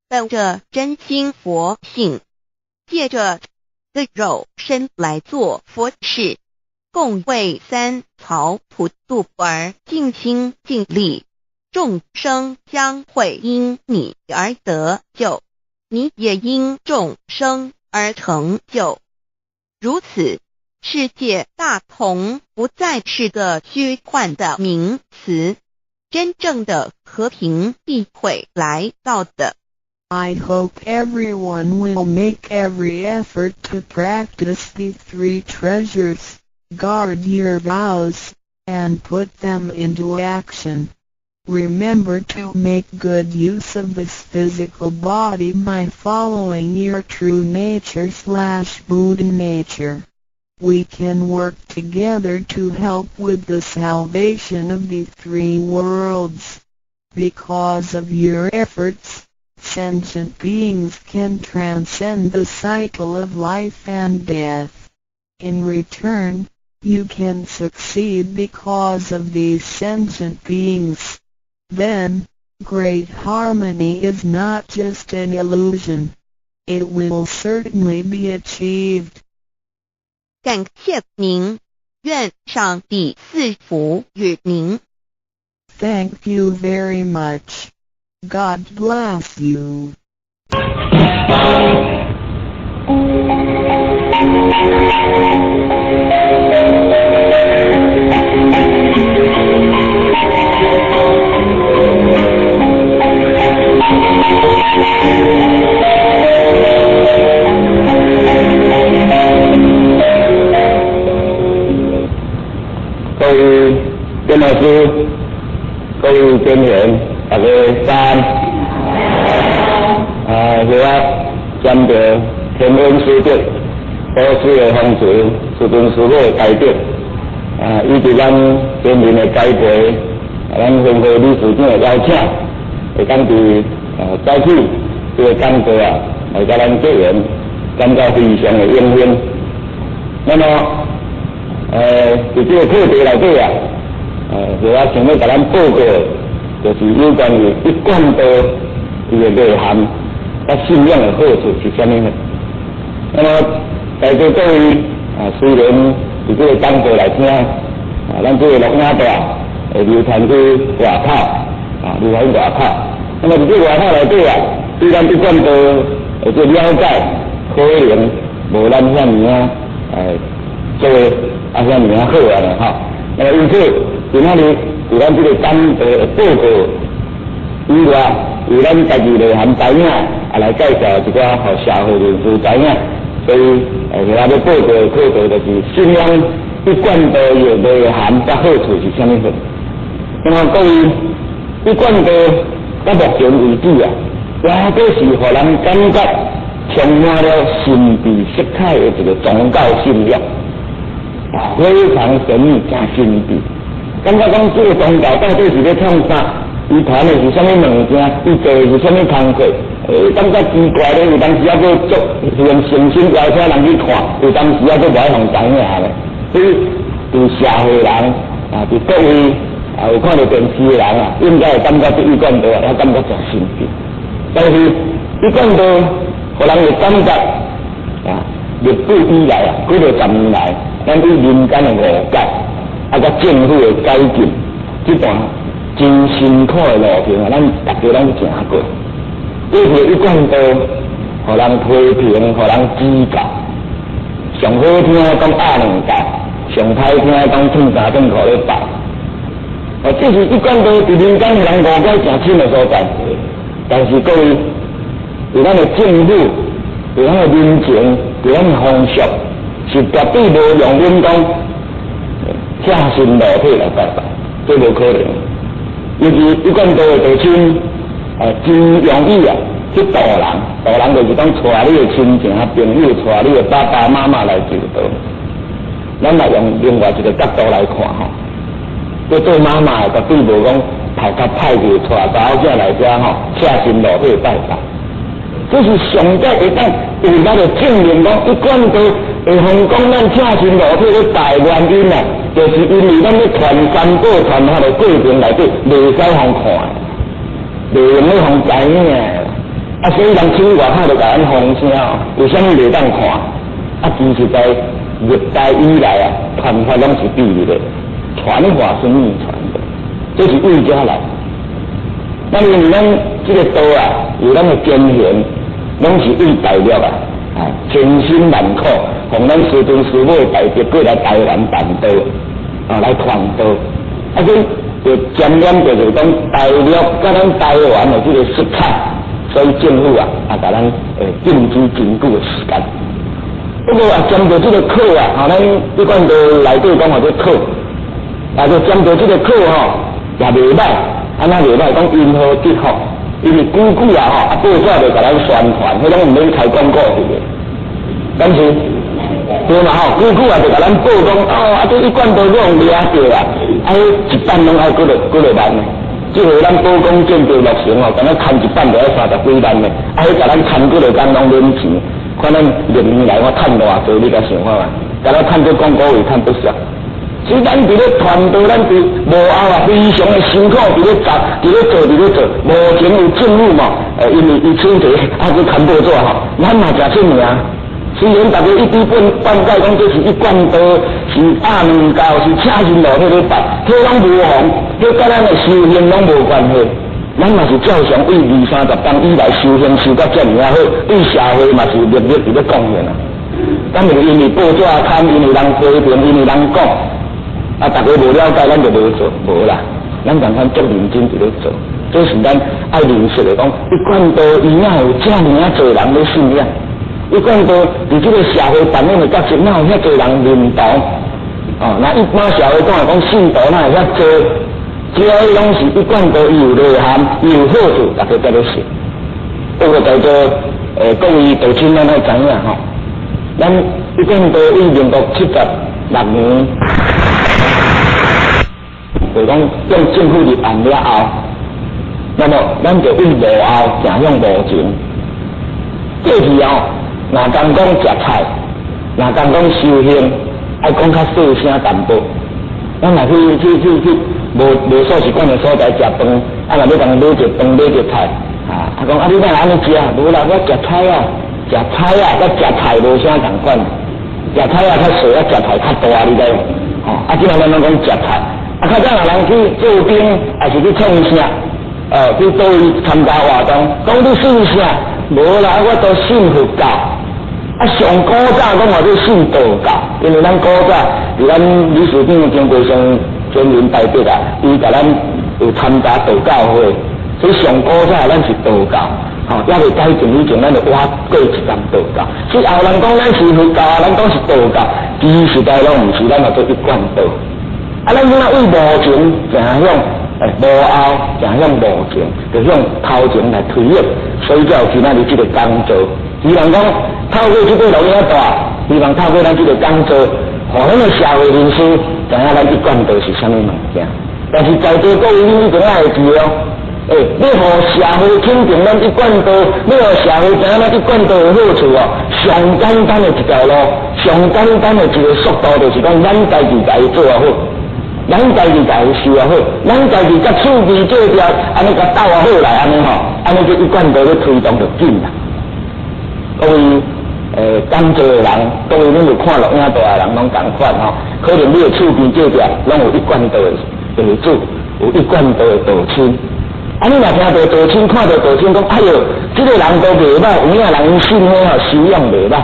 Speaker 1: 本着真心佛性，借着這肉身來做佛事，共為三曹普度而盡心盡力，眾生將會因你而得救，你也因眾生而成就。如此，世界大同不再是個虛幻的名詞，真正的和平必會來到的。
Speaker 2: I hope everyone will make every effort to practice the three treasures, guard your vows, and put them into action. Remember to make good use of this physical body by following your true nature/Buddha nature. We can work together to help with the salvation of the three worlds. Because of your efforts, sentient beings can transcend the cycle of life and death. In return, you can succeed because of these sentient beings. Then, great harmony is not just an illusion. It will certainly be achieved.
Speaker 1: 感謝您，願上帝賜福與您。
Speaker 2: Thank you very much. God bless you.
Speaker 3: 各位鄭老師，各位店員，大家早安。啊，我沾著天恩師德，祖師的風垂，師尊師母的大德，啊，以及咱先人的栽培，啊，咱分會理事長的邀請，會當佇早起這个講座啊，來佮咱結緣，感覺非常的榮幸。那麼，佇這个課題內底啊，我想欲共咱報告的，就是有關於一貫道伊的內涵，佮信仰的好處是啥物呢？那麼在座各位啊，雖然佇這个講座來聽，啊，咱這个錄影帶會流傳去外口，啊，流傳外口。那麼佇這外口內底啊，對咱一貫道的這了解，可能無咱遐爾仔做的啊遐爾仔好啊咧吼。那麼因此，今仔日佇咱這个講座的報告以外，由咱家己內涵知影，啊來介紹一寡予社會人士知影。所以，我欲報告的課題就是信仰一貫道的內涵佮好處是啥物貨。那麼各位，一貫道到目前為止啊，也閣是予人感覺充滿了神秘色彩的一個宗教信仰，啊，非常神秘、誠神秘。感覺講這個宗教到底是咧創啥？伊傳的是啥物物件？伊做的是啥物工課？感覺奇怪咧，有當時猶閣足用誠心邀請人去看，有當時猶閣無愛予知影咧。所以，佇社會人啊，佇各位啊有看著電視的人啊，應該會感覺這一貫道啊，感覺誠神秘。但是，一貫道，予人會感覺啊，歷史以來啊，幾落十年來，咱對民間的誤解，啊，佮政府的改進，這段真辛苦的路程啊，咱大家攏行過。過去一貫道，予人批評，予人指教，上好聽講鴨兩界，上歹聽講褪衫褪褲咧拜。哦，這是一貫道佇民間予人誤解誠深的所在。但是各位，佇咱的政府，佇咱的民情，佇咱的風俗，是絕對無容忍講赤身露體來拜拜，這無可能。尤其一貫道的道親，真容易啊去渡人，渡人就是講帶你的親情朋友，帶你的爸爸媽媽來求道。咱來用另外一個角度來看吼，這做媽媽的絕對無講頭殼歹去帶查某囝來遮吼，赤身露體拜拜。這是上帝會當有力的證明講，一貫道會予講咱赤身露體咧拜原因啊，就是因為咱咧傳三寶傳法的過程內底，袂使予看，袂用咧予知影。啊，所以人出去外口就共咱放聲，為啥物袂當看？啊，其實在歷代以來啊，傳法攏是秘密的，傳法是秘傳的，這是為遮來。咱因為咱這個道啊，有咱的根源，攏是為大陸啊，啊，千辛萬苦，奉咱師尊師母的大德過來台灣辦道，啊，來傳道。啊，所以就沾染著就是講大陸佮咱台灣的這個色彩，所以政府啊，啊，共咱禁止真久的時間。不過啊，針對這個課啊，哈，咱一貫道內底講話這課，啊，就針對這個課吼，也袂䆀。按怎袂䆀？講因禍得福，因為久久啊吼，啊報紙就共咱宣傳，彼攏毋免開廣告去的。但是對嘛吼，久久啊就共咱報講哦，啊這一貫道攏掠著啊，啊彼一擺攏愛幾落幾落萬呢，這回咱寶光建築落成吼，敢若牽一擺就愛三十幾萬呢，啊，彼共咱牽幾落工攏免錢，看咱歷年來我趁偌濟，你敢想看覓？敢若趁這廣告費趁不少。所以咱佇咧傳道，咱佇幕後啊，非常的辛苦，佇咧做，佇咧做，佇咧做。目前有政府嘛，因為伊出錢，啊，去牽報紙吼，咱嘛誠出名。雖然大家一知半半解講這是一貫道，是亞門教，是車信路彼咧拜，彼攏無妨，彼佮咱的修行攏無關係。咱嘛是照常為二三十冬以來修行修甲遮爾仔好，對社會嘛是默默佇咧貢獻啊。咱是因為報紙刊，因為人批評，因為人講，啊，大家無了解，咱就無做，無啦。咱仝款足認真佇咧做，這是咱愛認識的講，一貫道伊哪有遮爾仔濟人咧信仰？一貫道佇這個社會扮演的角色，哪有遐濟人認同？哦，那一般社會講來講，信徒哪會遐濟？只要攏是一貫道，伊有內涵，伊有好處，大家才咧信。不過在座各位道親，咱愛知影吼，咱一貫道為民國76年，就講向政府立案了後，那麼咱就為幕後走向幕前。過去哦，若講講食菜，若講講修行，愛講較細聲淡薄。咱若去去去去無無素食館的所在食飯，啊若欲共買一飯買一菜，啊，啊講啊你哪會按呢食？無啦，我食菜啊，食菜啊，佮食菜無啥仝款。食菜仔較細，啊食菜較大，你知無？吼，啊，這咱攏講食菜。啊，較早若人去做兵，抑是去創啥？去佗位參加活動，講你信啥？無啦，我都信佛教。啊，上古早講話做信道教，因為咱古早佇咱理事長張國松專員代表啊，伊共咱有參加道教會，所以上古早咱是道教，吼，猶未改正以前，咱就活過一工道教。所以後人講咱是佛教，咱講是道教，其實在攏毋是，咱嘛做一貫道。啊，咱這馬為幕前走向幕後，走向幕前，就向頭前來推演，所以才有今仔日這個講座。希望講透過這個錄影帶，希望透過咱這個講座，予咱的社會人士知影咱一貫道是啥物物件。但是在座各位，你一定愛會記哦，欸，你予社會肯定咱一貫道，你予社會知影咱一貫道的好處哦，上簡單的一條路，上簡單的一個速度，就是講咱家己共伊做好。咱家己共伊修好，咱家己佮厝邊隔壁，按呢共鬥好來，按呢吼，按呢這一貫道咧推動就緊啦。各位講座的人，各位恁有看錄影帶的人攏仝款吼，可能你的厝邊隔壁攏有一貫道的地主，有一貫道的道親。啊，你若聽著道親，看著道親，講哎喲，這個人都袂歹，有影人信彼吼修養袂歹。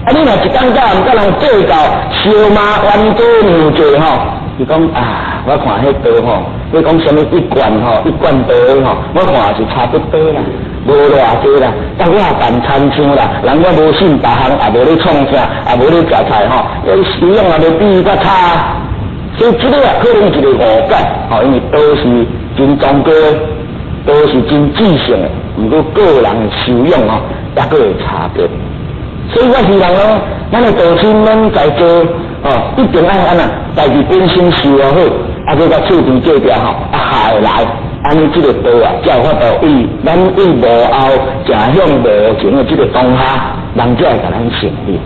Speaker 3: 啊，你若一工到晚佮人計較，相罵冤家娘濟吼，伊講啊，我看彼道吼，你講啥物一貫吼，一貫道的吼，我看是差不多啦，無偌濟啦，但我也辦親像啦，人我無信別項，也無咧創啥，也無咧食菜吼，修養也無比伊較差，所以這個啊可能一個誤解，吼，因為道是真崇高，道是真至聖的，毋過個人的修養吼，抑閣會差別。所以我希望講，咱的道親，咱在座哦，一定愛按怎，家己本身修好，啊，閣佮厝邊隔壁吼，啊合會來，按呢這個道啊，才有法度為咱為幕後走向幕前的這個當下，人才會共咱承認。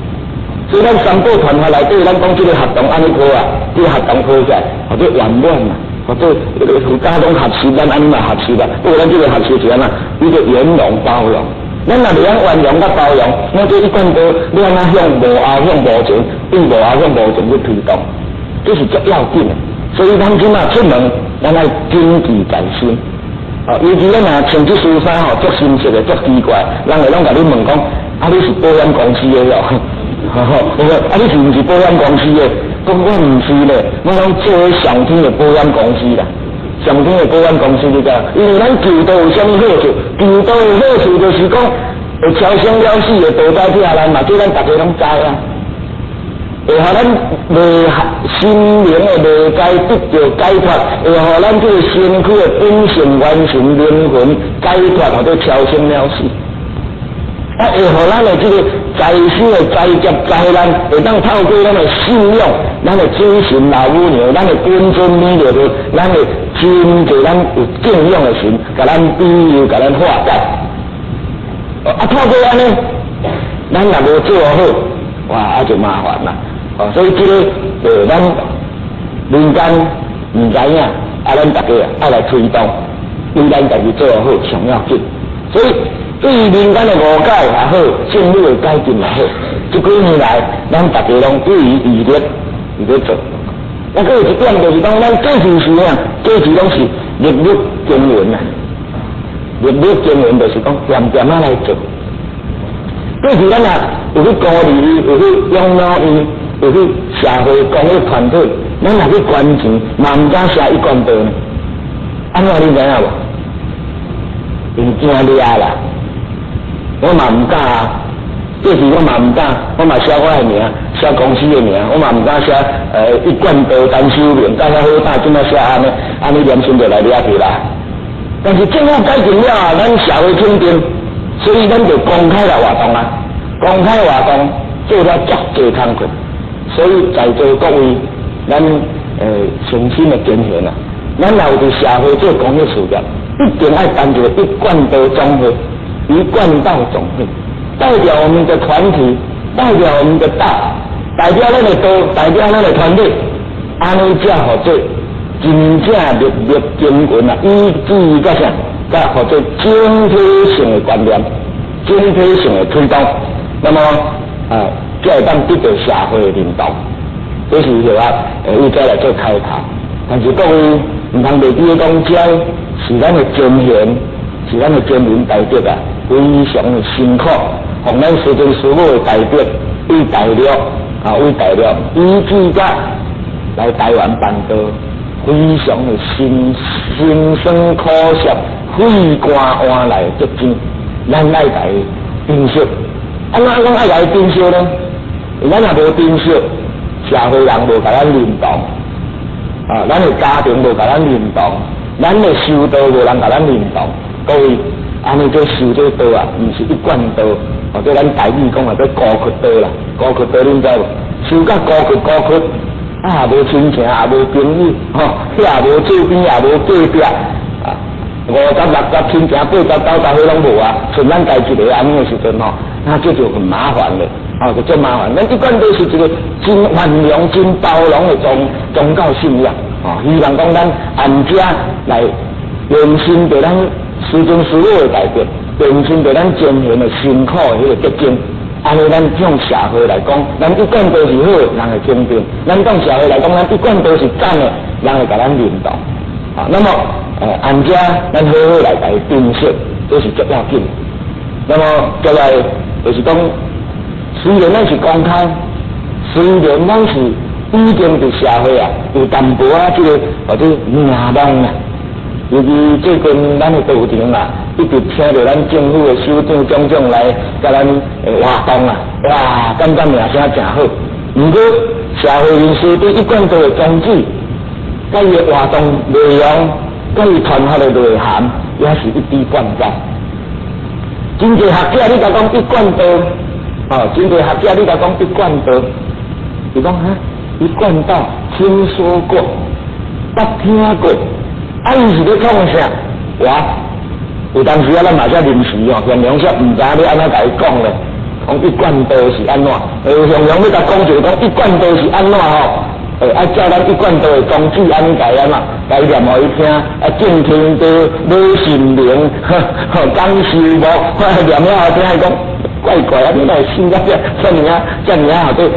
Speaker 3: 所以咱三寶傳法內底，咱講這個活動按呢好啊，這個活動好起來，或者圓滿啊，或者佛家攏學習，咱按呢嘛學習啦。不過咱這個學習是按怎？一個圓融包容。咱若袂曉圓融佮包容，咱這一貫道，欲按怎向幕後向幕前，對幕後向幕前去推動，這是足要緊的。所以咱這馬出門，咱愛謹記在心。哦，尤其咱若穿這身衫吼，足深色的，足奇怪，人會攏共你問講：啊，你是保險公司的哦？我說啊，你是毋是保險公司的？講我毋是咧，我攏做上天的保險公司啦。上天的保險公司你知？因為咱求道有啥物好處？求道的好處就是講，會超生了死的道在疼咱嘛，這咱大家攏知啊。會予咱內心靈的內在得著解脫，會予咱這個身軀的本性完成靈魂解脫，或者超生了死。啊，會予咱的這個在世的災劫災難，會當透過咱的信仰、咱的主神老母娘、咱的本尊彌勒佛、咱的真濟咱有敬仰的神，共咱庇佑，共咱化解。啊，透過按呢，咱若無做好，哇，啊就麻煩啦。哦，所以這个，咱民間毋知影，啊，咱大家愛來推動，對咱家己做好上要緊。所以對於民間的誤解也好，政府的改進也好，這幾年來，咱大家攏不遺餘力佇咧做。啊，閣有一點就是講，咱過去時啊，過去攏是日日耕耘啊，日日耕耘就是講恬恬仔來做。過去咱也有去鼓勵，有去養老院，有去社會公益團體，咱若去捐錢，嘛毋敢寫一貫道呢。按怎你知影無？因驚掠啦，我嘛毋敢啊。過去我嘛毋敢，我嘛寫我的名，寫公司的名，我嘛毋敢寫一貫道陳修明，甲遐好膽，這麼寫按呢，按呢良心就來掠去啦。但是政府改進了啊，咱社會肯定，所以咱就公開來活動啊，公開活動做了足濟工課，所以在座各位，咱誠心的建議啊，咱若有佇社會做公益事業，一定愛辦一個一貫道總會，一貫道總會。代表我們的團體，代表我們的道，代表咱的道，代表咱的團隊，按呢才號做真正日日耕耘啊，以至於個啥，才號做整體性的觀念，整體性的推動，那麼啊，才會當得到社會的認同。這是就話，為這來做開頭。但是各位毋通袂記得講，這是咱的前賢，是咱的先人大德啊，非常的辛苦。予咱師尊師母的大德，為大陸啊，為大陸，以至甲來台灣辦道，非常的辛辛酸苦澀，血汗換來的結晶，咱愛共伊珍惜。按怎講愛共伊珍惜呢？咱若無珍惜，社會人無共咱認同，啊，咱的家庭無共咱認同，咱的修道無人共咱認同，各位，按呢這修這道啊，毋是一貫道。或者咱台語講啊，叫孤窟道啦，孤窟道恁知無？修甲孤窟孤窟，啊，無親情，也無朋友，吼，遐也無厝邊，也無隔壁，啊，50、60親情，80、90彼攏無啊，剩咱家一个按呢的時陣吼，那這就很麻煩了，哦，就足麻煩。咱一貫道是一個真寬容、真包容的宗教信仰，哦，希望講咱按這來延伸著咱師尊師母的大德。延伸著咱前賢的辛苦的彼个結晶，按呢咱向社會來講，咱一貫道是好，人會肯定；咱向社會來講，咱一貫道是讚的，人會共咱認同。啊，那麼，按這咱好好來共伊珍惜，這是足要緊。那麼，接來就是講，雖然咱是公開，雖然咱是已經佇社會啊有淡薄仔這個或者名望啊。尤其最近咱的道場啊，一直請著咱政府的首長種種來共咱活動啊，哇，感覺名聲誠好。毋過社會人士對一貫道的宗旨，佮伊的活動內容，佮伊傳發的內涵，也是一知半解。真濟學者你共講一貫道，哦，真濟學者你共講一貫道，伊講哈，一貫道聽說過，捌聽過。啊！伊是咧創啥？我有當時啊，咱嘛才臨時哦，現場說毋知影欲按怎共伊講咧。講一貫道是按怎？現場欲共講就講一貫道是按怎吼？啊，照咱一貫道的宗旨按呢共伊按怎？共伊念予伊聽，啊，敬天地，老神明，吼，講修木，念了後聽伊講怪怪啊！你哪會信甲這遮爾仔遮爾仔號做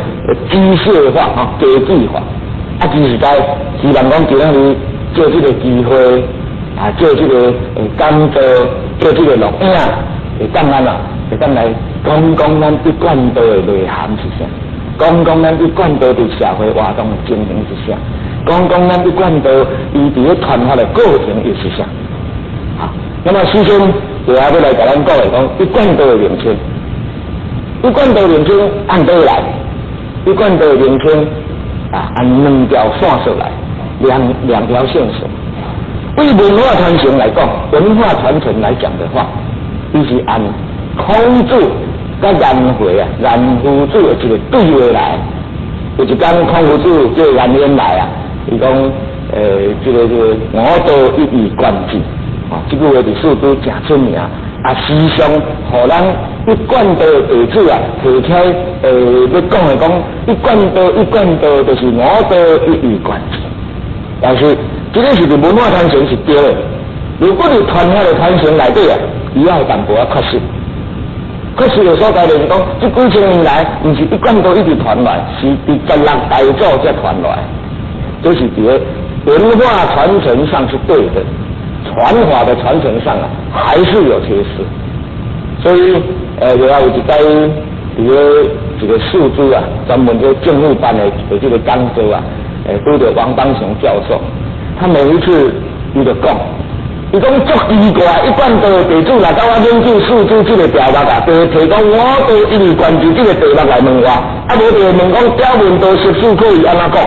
Speaker 3: 機械化吼，機器化？啊，其實在希望講今仔日。借這個機會啊，借這個講座，借這個錄影，會當按怎？會當來講講咱一貫道的內涵是啥？講講咱一貫道佇社會活動的情形是啥？講講咱一貫道伊佇咧傳發的過程又是啥？好，那麼首先就要來共咱講的講一貫道的名稱，一貫道名稱按佗來？一貫道的名稱啊，按兩條線索來。兩條線索。對文化傳承來講，文化傳承來講的話，伊是按孔子佮顏回啊，顏夫子的一個對話來。有一工孔夫子叫顏淵來啊，伊講這個五道一以貫之，啊，這句話佇四書誠出名，啊，時常予咱一貫道弟子啊，提起來欲講的講一貫道一貫道，就是五道一以貫之。但是這个是佇文化傳承是對的，如果佇傳法的傳承內底啊，伊也有淡薄仔缺失。缺失的所在就是講，這幾千年來，毋是一貫道一直傳來，是佇16大祖才傳來，這是佇个文化傳承上是對的，傳法的傳承上啊，還是有缺失。所以，就有一擺佇个一個四書啊，專門做政府辦的這個講座啊，拄著王邦雄教授，他每一次伊就講，伊講足奇怪，一貫道的弟子來到我研究四書這個題目啊，就提講五道一以貫之這個題目來問我，啊，無就問講表面道十四可以按怎講？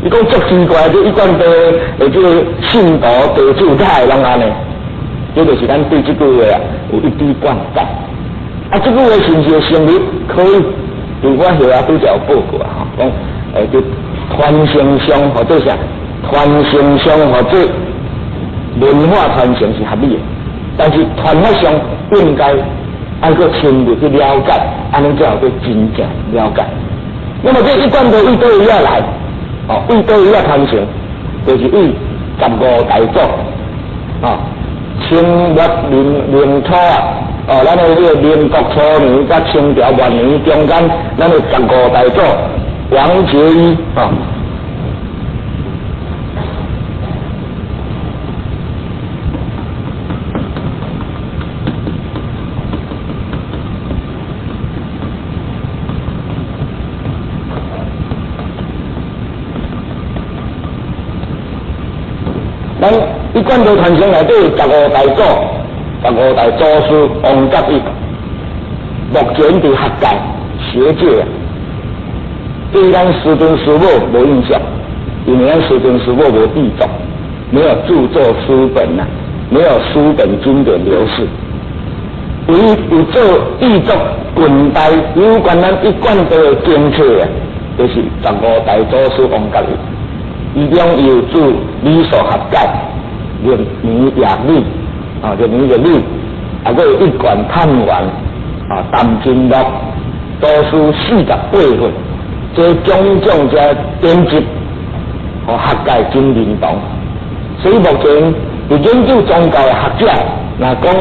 Speaker 3: 伊講足奇怪，這一貫道的這個信徒弟子哪會攏按呢？這就是咱對這句話啊有一知半解。啊，這句話是毋是會成立？可以，佇我後啊拄則有報告啊，吼，講佇傳承上或者啥，傳承上或者文化傳承是合理的，但是傳法上應該愛閣深入去了解，按呢才有閣真正了解。那麼這一貫道對佗位仔來？哦，對佗位仔傳承，就是對15大祖，哦，清末民民初啊，哦，咱的這個民國初年佮清朝末年中間，咱的15大祖王杰一啊。咱一貫道傳承內底15大祖、15大祖師王甲一，目前佇學界、學界啊，對咱師尊師母無印象，因為咱師尊師母無著作，沒有著作書本啊，沒有書本經典流失。唯一有做著作近代有關咱一貫道的經冊啊，就是15大祖師王甲一。伊中有著理數學解、入明夜理，啊，入明夜理，啊，閣有一貫探源，啊，談經錄，祖師48歲，這種種這典籍，予學界真認同。所以目前佇研究宗教的學者，若講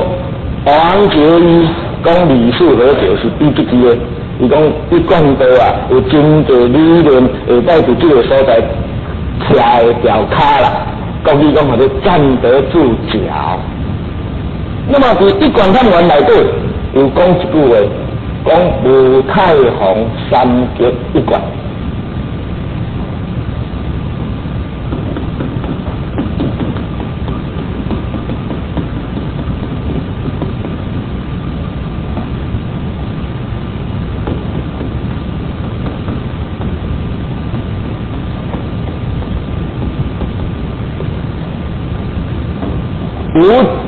Speaker 3: 王杰一講理數和解是比這支的，伊講一貫道啊，有真濟理論會當佇這個所在。徛會牢跤啦，國語講號做站得住腳。那麼佇一貫探源內底有講一句話，講吳太皇三極一貫。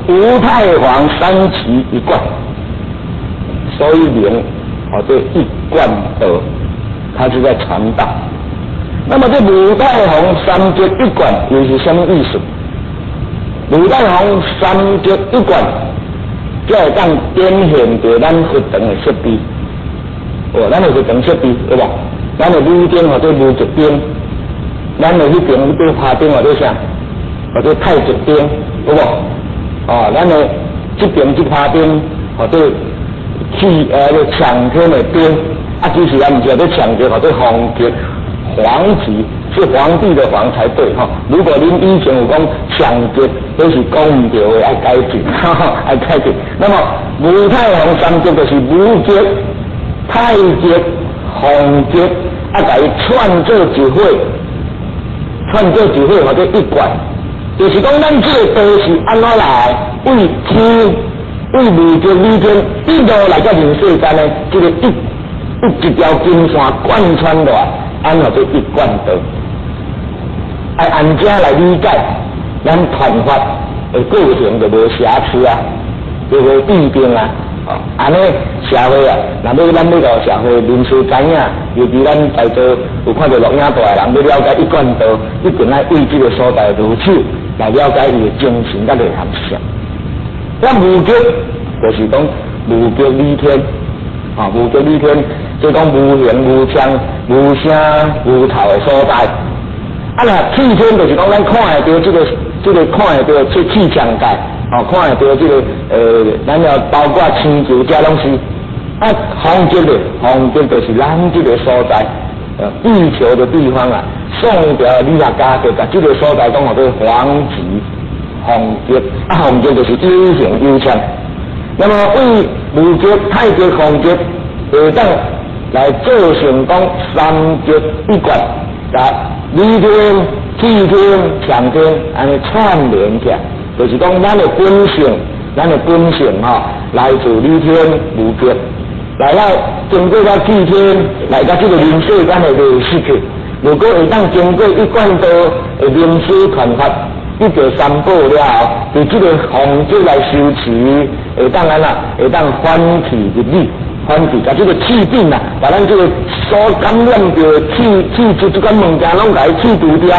Speaker 3: 吳太皇三期一貫，所以名號做一貫道，他是在傳道。那麼這吳太皇三極一貫又是什麼意思？吳太皇三極一貫，才會當展現著咱佛堂的設備。哦，咱的佛堂設備對無？咱的女燈號做無極燈，咱的彼邊彼拍燈號做啥？號做太極燈，有無？哦，咱的這邊這拍燈號做氣搶天的燈，啊，其實也毋是叫做搶天，號做皇極，皇極是皇帝的皇才對哈。如果恁以前有講搶極，都是講毋對的，愛改進，愛改進。那麼吳太皇三極就是無極、太極、皇極，啊，共伊串做一伙，串做一伙，號做一貫。就是講，咱這個道是按怎來？為天、為無極、理天一路來到人世間呢？這個一條金線貫穿落來，按怎做一貫道？愛按這來理解，咱傳法的過程就無瑕疵啊，就無弊病啊。哦，按呢社會啊，若欲咱欲予社會人士知影，尤其咱在座有看著錄影帶的人，欲了解一貫道，一定愛對這個所在入手來了解伊的精神佮內涵是啥。咱無極就是講無極理天，啊，無極理天，就講無形無相無聲無頭的所在。啊，若氣天就是講咱看會著這個看會著這氣象界，哦，看會著這個咱要包括星球這攏是。啊，方極咧，方極就是咱這個所在，地球的地方啊。宋朝理學家就共這個所在講號做方極，方極啊，方極就是有形有相。那麼對無極、太極、方極會當來做成講三極一貫，共理天、氣天、象天按呢串聯起來，就是講咱的本性，咱的本性吼，來自理天無極，來到經過了氣天，來到這個人世間的歷史去。如果會當經過一貫道的靈師傳法，得到三寶了後，佇這個方極來修持，會當按怎？會當反氣入理，反氣，共這個氣品啊，共咱這個所感染著的氣氣質這款物件攏共伊去除掉，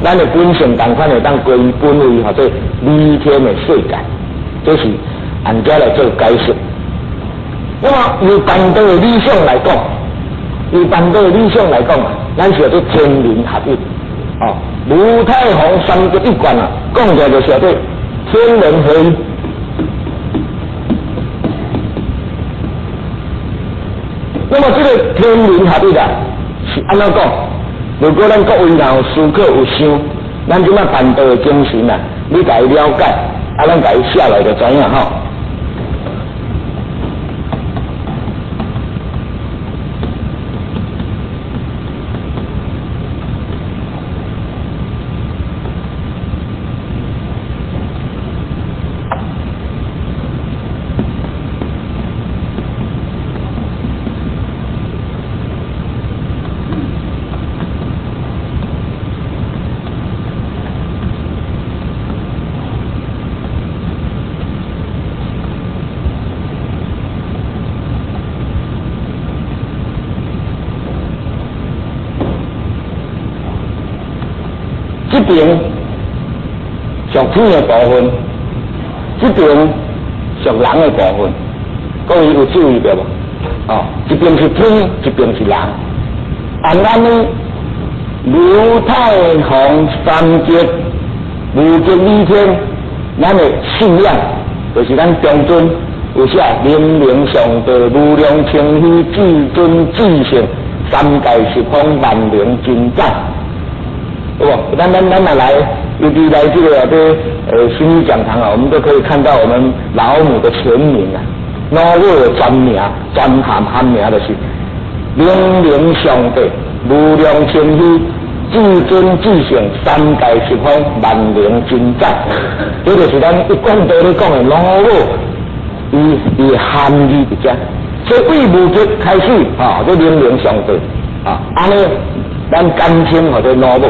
Speaker 3: 咱的本性仝款會當歸本位，號做理天的世界，這是按這來做解釋。那麼由辦道的理想來講，由辦道的理想來講啊，咱是叫做天人合一，哦，無太行三極一貫啊，講起來就是叫做天人合一。那麼這個天人合一啊，是按怎講？如果咱各位若有思考有想，咱這擺辦道的精神啊，你共伊了解，啊，咱共伊寫落就知影吼。這邊屬天的部分，這邊屬人的部分，各位有注意著無？哦，一邊是天，一邊是人。按按呢，劉太行三極無極理天，咱的信仰就是咱中尊有寫明明上帝無量清虛至尊至聖三界十方萬靈真長。對無？咱咱咱若來，尤其來這個啊，這心理講堂啊，我們都可以看到我們老母的全名啊，老母的全名、全含含名就是明明上帝無量清虛至尊至聖三界十方萬靈真長，這就是咱一貫道咧講的老母，伊伊含義佇遮。所以對無極開始，吼，這明明上帝，啊，按呢，咱簡稱號做老母。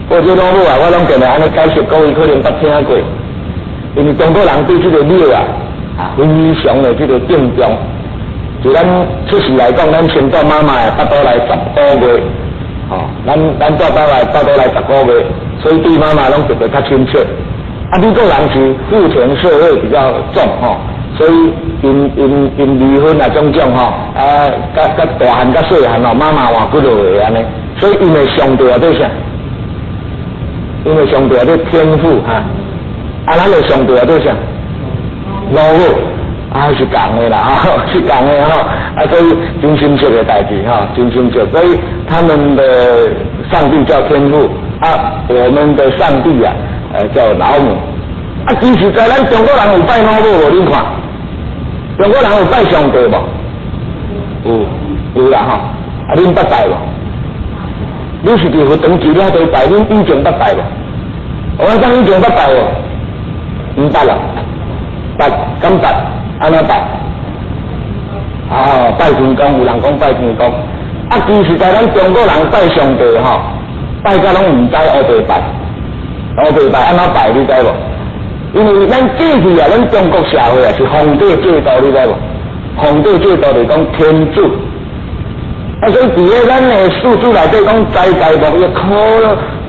Speaker 3: 我這老母啊，我攏定定按呢解釋，各位可能捌聽過，因為中國人對這個廟啊，啊非常的這個敬重。就咱出世來講，咱先蹛媽媽的腹肚內10個月，吼，咱咱蹛肚內腹肚內10個月，所以對媽媽攏特別較親切。啊，美國人是父權社會比較重，吼，所以𪜶𪜶𪜶離婚啊種種吼，啊，佮佮大漢佮細漢吼，媽媽換幾落個按呢，所以𪜶的上帝啊做啥？因為上帝啊做天父哈，啊，咱的上帝啊做啥？老母啊是仝的啦，吼，是仝的吼，啊，所以真親切的代誌吼，真親切。所以他們的上帝叫天父，啊，我們的上帝啊，叫老母。啊，其實在咱中國人有拜老母無？恁看，中國人有拜上帝無？有，有啦吼。啊，恁捌拜無？你是佇佛堂住了都拜，恁以前捌拜無？我講以前捌拜無？毋捌啦，捌，敢捌？按怎拜？啊，拜天公，有人講拜天公。啊，其實在咱中國人拜上帝吼，拜甲攏毋知烏白拜，烏白拜按怎拜你知無？因為咱過去啊，咱中國社會啊是皇帝制度，你知無？皇帝制度就講天子，啊，所以佇咧咱的史書內底講，齋齋木伊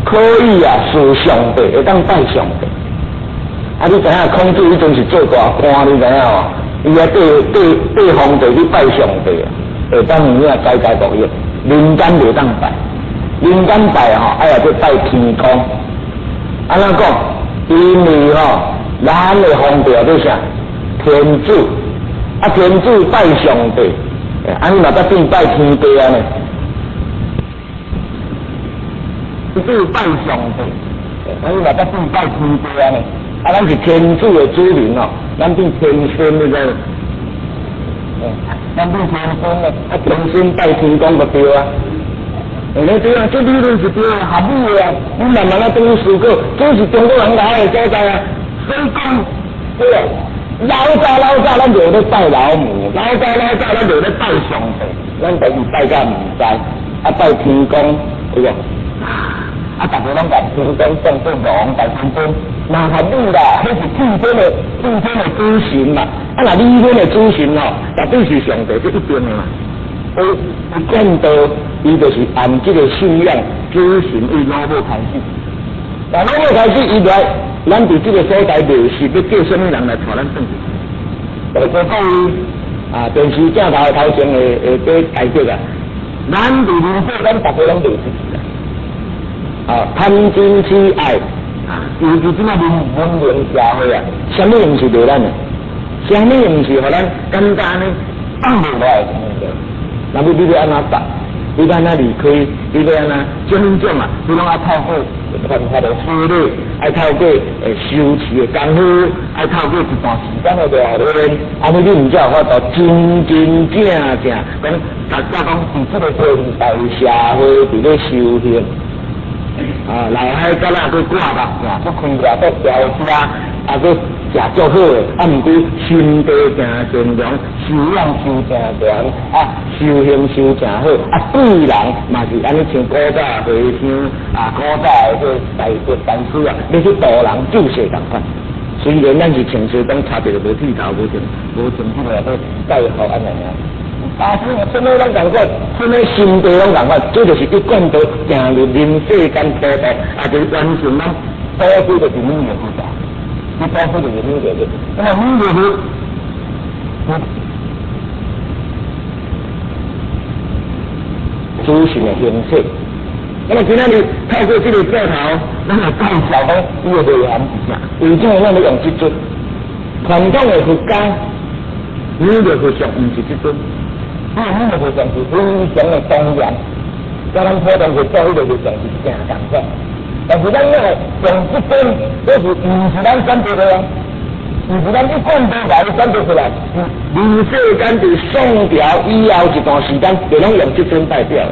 Speaker 3: 可以啊，事上帝，會當拜上帝。啊，你知影孔子彼陣是做大官，你知影無？伊啊對皇帝去拜上帝啊，會當有影齋齋木伊，民間袂當拜，民間拜吼，愛來去拜天公。按怎講？因為吼，咱的皇帝叫啥？天子，啊天子拜上帝，按呢嘛才變拜天地按呢。天子拜上帝，按呢嘛才變拜天地按呢。啊，咱是天子的子民哦，咱變天孫，你知無？咱變天孫咧，啊天孫拜天公就對啊。欸，對啊，這理論是對的，合理的啊。你慢慢仔轉去思考，這是中國人來的所在啊。所以講，對啊，老早老早咱就咧拜老母，老早老早咱就咧拜上帝，咱家己拜甲毋知，啊拜天公，對無？啊，逐家攏共天公當做王大天尊，嘛合理啦，彼是替天的主神嘛。啊，若你阮的主神吼，絕對是上帝，這一定的嘛。伊見到伊就是按這個信仰主神對老母開始，那老母開始，伊來，咱佇這個所在袂熟，欲叫啥物人來帶咱轉去？就是講啊，電視鏡頭頭前會會改革啊，咱佇人世間，逐家攏袂識啊，貪嗔癡愛啊，尤其這馬文明社會啊，啥物毋是袂咱的，啥物毋是予咱簡單呢放袂落來的。那麼你欲按怎辦？你欲按怎離開？你欲按怎種種啊？你攏愛透過傳法的修理，愛透過修持的功夫，愛透過一段時間的磨練，按呢你毋才有法度真真正正講，大家講佇這個現代社會佇咧修行。啊，內海敢若閣掛目鏡，閣開業，閣調車，啊，閣食足好的，啊，毋過心地誠善良，修養修誠懸，啊，修行修誠好，啊，對人嘛是按呢像古早和尚啊，古早的這大德大師啊，欲去度人救世仝款。雖然咱是穿西裝，差別就無剃頭，無穿彼個個介號按呢爾。啊，啥物攏仝款，啥物心地攏仝款，這就是一貫道行入人世間普度，啊，就是完成咱祖師就是彌勒佛，你祖師就是彌勒佛，那麼彌勒佛，主神的形式。那麼今仔日透過這個鏡頭，咱來介紹講伊的內涵是啥？為啥咱欲用這尊？傳統的佛家，彌勒佛像毋是這尊。這個彌勒佛像是非常的莊嚴，佮咱普通佛祖彼个佛像是誠仝款。但是咱那個用這尊，這是毋是咱選擇的啊？毋是咱一貫道來選擇出來。人世間佇宋朝以後一段時間，就攏用這尊代表。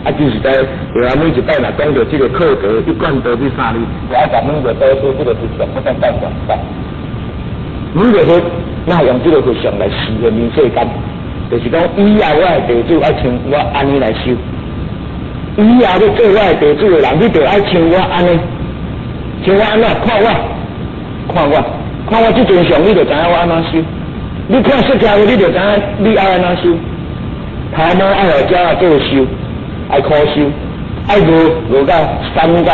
Speaker 3: 啊，就是在後來每一擺若講著這個課題，一貫道這三字，就愛共彌勒祖師這個佛像，不當代表拜。彌勒佛，那用這個佛像來示現人世間，就是講以後我的弟子愛像我按呢來修，以後欲做我的弟子的人，你就愛像我按呢，像我按怎看我，看我，看我這尊像，你就知影我按怎修。你看釋迦牟尼，你就知影你愛按怎修。頭毛愛予鳥仔做修。愛苦修，愛餓餓到三角，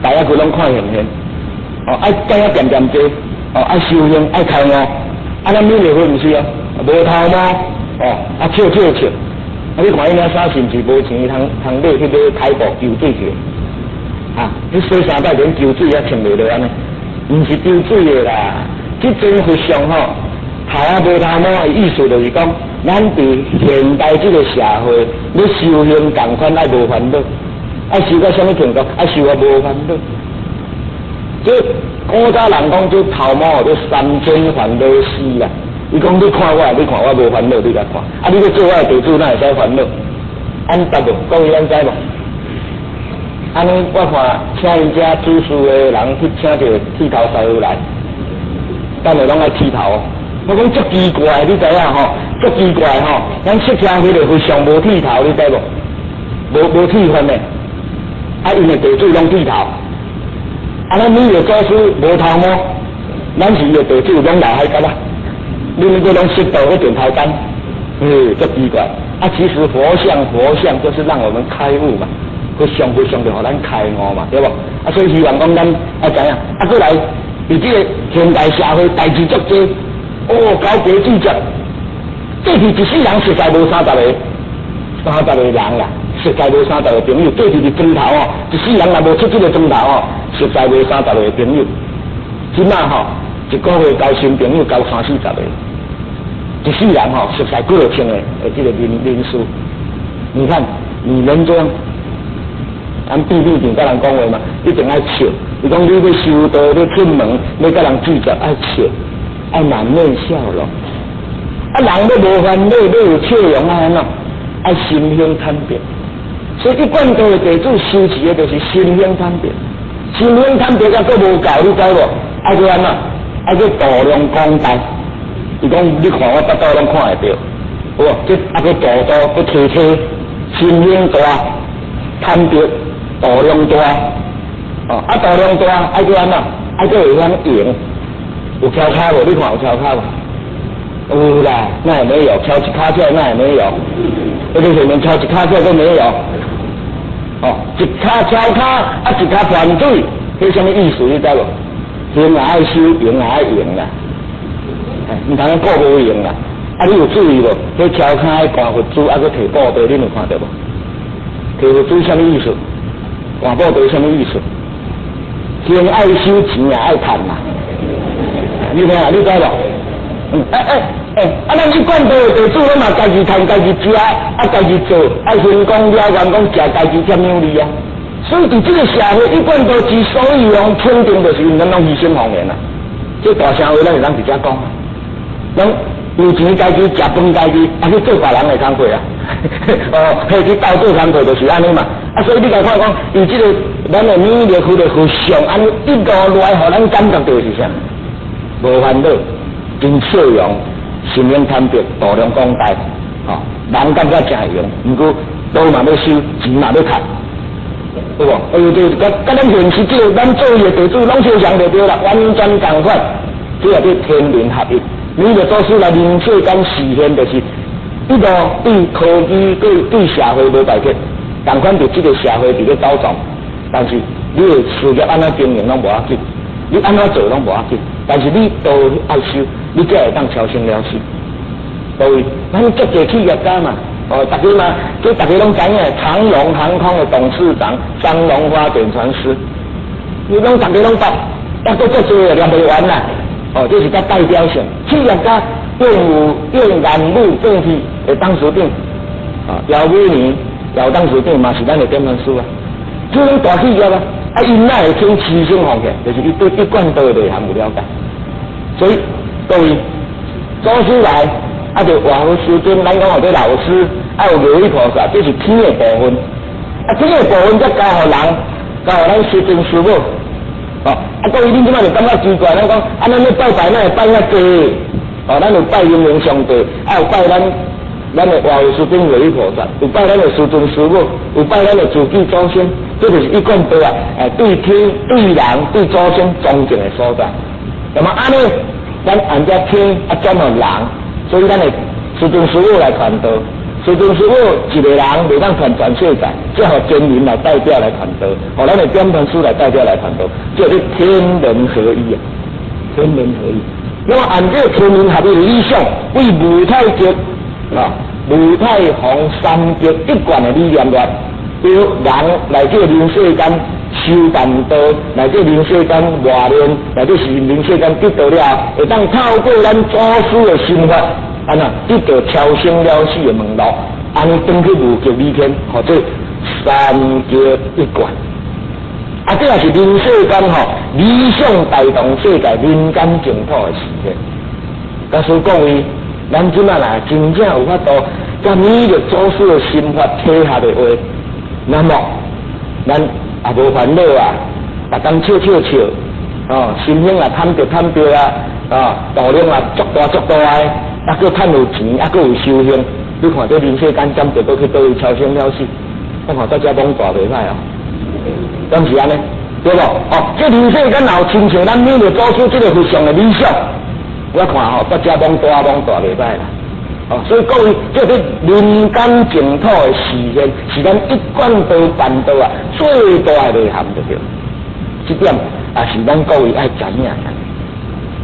Speaker 3: 大家佢攏看現現。哦，愛講啊恬恬坐，哦，愛修行，愛開悟。啊，咱彌勒佛毋是哦，無頭毛，哦，啊笑笑笑。啊，你看伊領衫是毋是無錢通通買去買開布抽水去？啊，你洗三擺連抽水也穿袂落按呢？毋是抽水的啦，這尊佛像吼，頭仔無頭毛的意思就是講，咱佇現代這個社會，欲修行仝款愛無煩惱，愛修到啥物程度？愛修到無煩惱。這古早人講這頭毛叫三千煩惱絲啦。伊講你看我，你看我無煩惱，你來看。啊，你欲做我的弟子，哪會使煩惱？按答無？各位咱知無？按呢，我看請𪜶遮主事的人去請一個剃頭師傅來，等下攏愛剃頭。我講足奇怪，你知影吼？足奇怪吼！咱釋迦牟尼佛上無剃頭，你知無？無剃髮的，啊，𪜶的弟子攏剃頭。啊，咱每個祖師無頭毛，咱是伊的弟子，攏老海角啊。你們這攏識到一點頭幹，嗯，足奇怪。啊，其實佛像佛像就是讓我們開悟嘛，佛像佛像就予咱開悟嘛，對無？啊，所以希望講咱愛知影，啊，過來佇這個現代社會代誌足濟，哦，交雞煮食，過去一世人實在無三十个，三十个人啦，實在無三十个朋友。過去佇磚頭哦，一世人若無出這个磚頭哦，實在無三十个朋友。這馬吼，一個月交新朋友交三四十个，一世人吼，熟似幾落千个的這個人人數。你看，你能這樣？咱秘密定佮人講話嘛，一定愛笑。伊講你欲修道，欲出門，欲佮人聚集，愛笑，愛滿面笑容。啊，人欲無煩惱，欲有笑容，愛按怎？愛心胸坦白。所以一貫道的弟子修持的就是心胸坦白。心胸坦白猶閣無夠，你知無？愛閣按怎？愛閣度量廣大。伊講你看我腹肚攏看會著，有無？這啊閣度度閣提提，心胸大，坦白，度量大。哦，啊度量大，愛閣按怎？愛閣會曉用。有蹺跤無？你看有蹺跤無？有啦，那也沒有，蹺一跤跳那也沒有，那個前面蹺一跤跳都沒有。哦，一跤蹺跤，啊一跤噴水，彼啥物意思？你知無？行也愛修，用也愛用啦。毋通顧無用啦。啊，你有注意無？彼蹺跤的觀佛珠，啊，閣提布袋，恁有看著無？提佛珠啥物意思？觀布袋啥物意思？行愛修，錢也愛趁嘛。你聽啊，你知無？嗯，欸欸欸，啊，咱一貫道的弟子，攏嘛家己趁，家己食，啊，家己做，啊，行功了願講食家己添養利啊。所以佇這個社會，一貫道之所以用肯定，就是因為咱攏犧牲奉獻啊。這大聲話，咱會當直接講，攏有錢家己食飯家己，啊去做別人的工課啊。哦，彼去鬥做工課就是按呢嘛。啊，所以你共看講，伊這個咱的彌勒佛的佛像，按呢一路來，予咱感覺著是啥？無煩惱，真笑容，心胸坦白，度量廣大，吼，人感覺誠會用，毋過道嘛欲修，錢嘛欲趁，對無？哎喲，對，佮佮咱現實這個，咱做伊的弟子，攏相像就對啦，完全仝款。這也叫天人合一。彌勒祖師來人世間示現，就是一路對科技、對對社會無排斥，仝款佇這個社會佇咧走撞，但是你的事業按怎經營攏無要緊，你按怎做攏無要緊，但是你都愛修，你才會當超生了死。各位，咱足濟企業家嘛，哦，大家嘛，這大家攏知影，長榮航空的董事長張榮發點傳師，你攏大家攏捌，抑閣足濟念袂完啦。哦，這是較代表性。企業家苑有苑萬武過去的董事長，啊，姚美玲姚董事長嘛是咱的點傳師啊。這種大企業啊，啊，𪜶哪會肯犧牲奉獻？就是伊對一貫道的內涵有了解。所以各位祖師來，啊，就活佛師尊，咱講號做老師，啊，有如意菩薩，這是天的部分。啊，天的部分才交予人，交予咱師尊師母。哦，啊，各位，恁這擺就感覺奇怪，咱講，啊，咱欲拜拜，哪會拜遐濟？哦，咱有拜陰陽上帝，啊，有拜咱咱的活佛師尊如意菩薩，有拜咱的師尊師母，有拜咱的自己祖先，這就是一貫道啊！欸，對天、對人、對祖先尊敬的所在。那麼按呢，咱按照天啊轉予人，所以咱的師尊師母來傳道。師尊師母一個人袂當傳全世界，只予真人來代表來傳道，予咱的點傳師來代表來傳道，這是天人合一啊！天人合一。那麼按這個天人合一的理想，為無太極啊、無太洪三極一貫的理念來，叫人來這人世間修道，來這人世間磨練，來這是人世間得道了，會當透過咱祖師的心法，按怎得到超生了死的門路，按呢轉去無極理天，號做三極一貫。啊，這也是人世間吼理想帶動世界人間淨土的事件。假使各位，咱這擺若真正有法度，佮彌勒祖師的心法契合的話，那麼咱也無煩惱啊，逐工笑笑笑，哦，心胸也坦白坦白啊，啊，度量也足大足大的，啊，閣趁有錢，啊，閣有修行，你看這人世間占著閣去佗位超生了死，我看大家罔大袂歹哦，敢是按呢？對無？哦，這人世間若有親像咱彌勒祖師這个佛像的理想，我看吼，國家罔大罔大袂歹啦。哦，所以各位，這個人間淨土的實現，是咱一貫道辦道啊最大的內涵就對。這點也是咱各位愛知影的。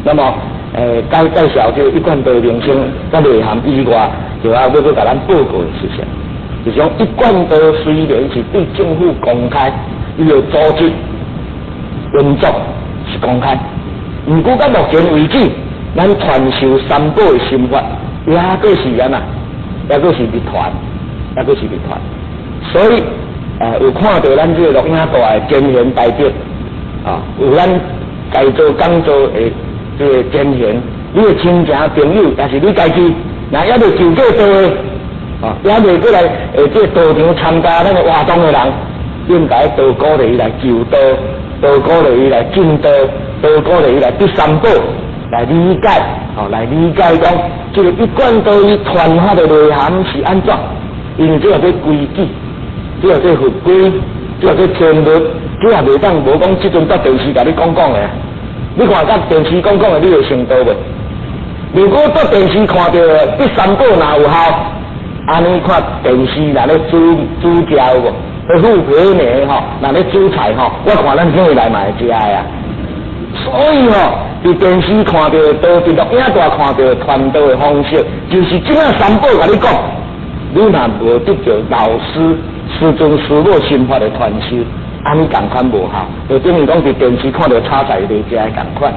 Speaker 3: 那麼，介紹這個一貫道名稱佮內涵以外，就愛欲閣共咱報告的事情，就是講一貫道雖然是對政府公開，伊的組織運作是公開，毋過到目前為止，咱傳授三寶的心法，也閣是按怎，也閣是秘傳，也閣是秘傳。所以，有看著咱這个錄影帶的前賢大德，啊，有咱該做講座的這个前賢，你的親情朋友，也是你家己，若猶未求過道的，啊，猶未過來這个道場參加咱的活動的人，應該多鼓勵伊來求道，多鼓勵伊來進道，多鼓勵伊來得三寶，來理解，哦，來理解講，這个一貫道伊傳法的內涵是按怎？因為這個做規矩，這個做佛規，這個做天律，這也袂當無講這陣佇電視共你講講的。你看佮電視講講的，你會成道袂？如果佇電視看著得三寶若有效，按呢看電視若咧煮煮食有無？彼富婆呢吼，若咧煮菜吼，我看咱伙來嘛會食的啊。所以吼，佇電視看著，佇錄影帶看著傳道的方式，就是這仔三寶共你講，你若無得著老師師尊師母心法的傳授，按呢仝款無效，就等於講佇電視看著炒菜袂食的仝款。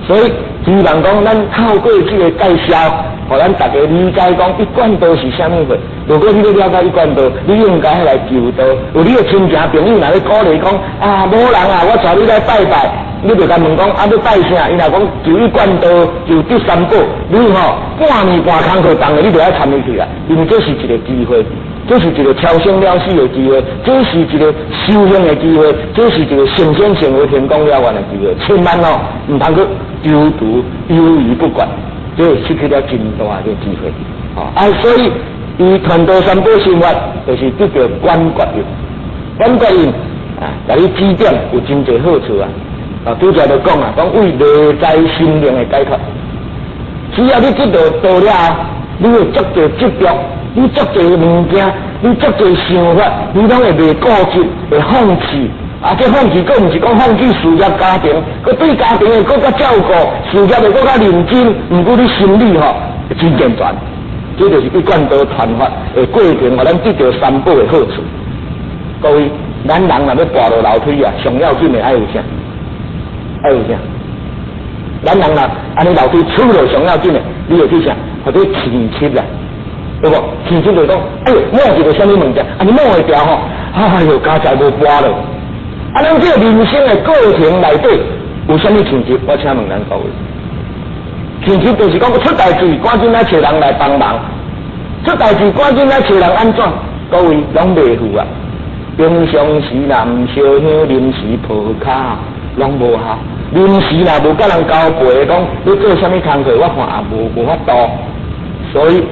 Speaker 3: 所以希望講咱透過這个介紹，予咱大家理解講一貫道是啥物貨。如果你欲了解一貫道，你應該來求道。有你的親情朋友若咧鼓勵講啊，無人啊，我帶你來拜拜，你就共問講啊，欲拜啥？伊若講求一貫道，求得三寶，你吼半暝半空課動的，你就愛參伊去啊，因為這是一个機會，這是一个超生了死的機會，這是一个修行的機會，這是一个成仙成佛天公了願的機會，千萬哦，毋通閣猶豫猶豫不決，這會失去了真大的機會。啊，所以伊傳道三寶心法，就是得著觀覺印，觀覺印啊，共你指點有真濟好處啊。啊，拄才就講啊，講為內在心靈的解脫。只要你得著道了後，你會足濟執著，你足濟物件，你足濟想法，你攏會袂固執，會放棄。啊，這放棄閣毋是講放棄事業家庭，閣對家庭會閣較照顧，事業會閣較認真。毋過你心理吼真健全，這就是一貫道傳法的過程，予咱得著三寶的好處。各位，咱人若欲跋落樓梯啊，上要緊的愛有啥？愛有啥？咱人若按呢樓梯出落上要緊的，你會去啥？或者氣急啦，對無？氣急就講，哎喲，摸一个啥物物件，按呢摸會牢吼，哎喲，佳哉無跋落。啊，咱這个人生的過程內底有啥物氣急？我請問咱各位，氣急就是講出代誌，趕緊來揣人來幫忙；出代誌，趕緊來揣人按怎？各位攏袂赴啊！平常時若毋燒香，臨時抱跤，攏無效。臨時若無佮人交陪，講欲做啥物工課，我看也無法度。所以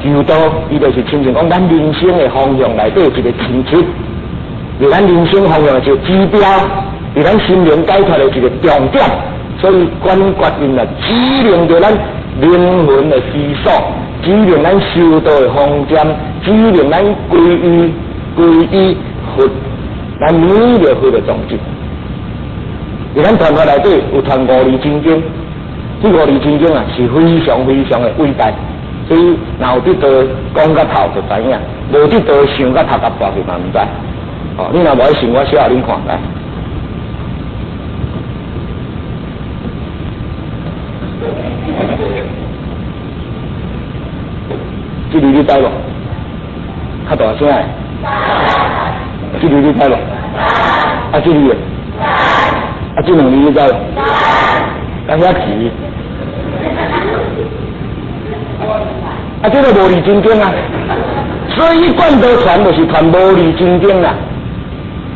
Speaker 3: 求道，伊就是親像講咱人生的方向內底一个氣急，是咱人生方向的一个指標，是咱心靈解脫的一个重點。所以觀覺印啊，指明著咱靈魂的歸宿，指明咱修道的方針，指明咱歸依歸依佛，咱彌勒佛的宗旨。佇咱傳法內底有傳五字真經，這五字真經啊是非常非常的偉大，所以若有得道講甲透就知影，無得道想甲頭殼破去嘛毋知。哦，你若無愛信，我寫予恁看來。這字你知無？較大聲的。這字你知無？啊，這字咧？啊，這兩字你知無？啊，遐遲。啊，這个無字真經啊，所以一貫道傳就是傳無字真經啦。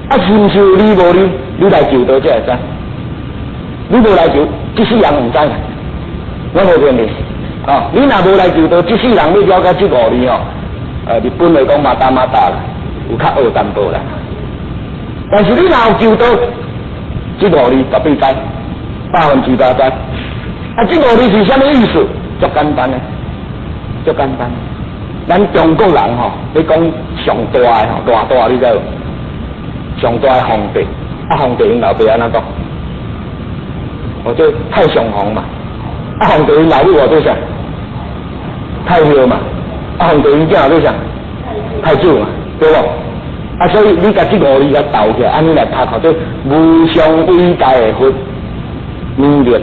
Speaker 3: 啊，是毋是有理無理？你來求道才會知。你無來求，這世人毋知。我無騙你。哦，你若無來求道，這世人欲了解這五字哦，日本話講まだまだ啦，有較學淡薄啦。但是你若有求道，這五字絕對知，100%知。啊，這五字是啥物意思？足簡單的，足簡單。咱中國人吼，你講上大的吼，偌大你知無？上大的皇帝，啊，皇帝𪜶老爸按怎講？號做太上皇嘛。啊，皇帝𪜶老母號做啥？太后嘛。啊，皇帝𪜶囝號做啥？太子嘛，對無？啊，所以你共這五字共鬥起來，按呢來讀，號做無上偉大的佛彌勒，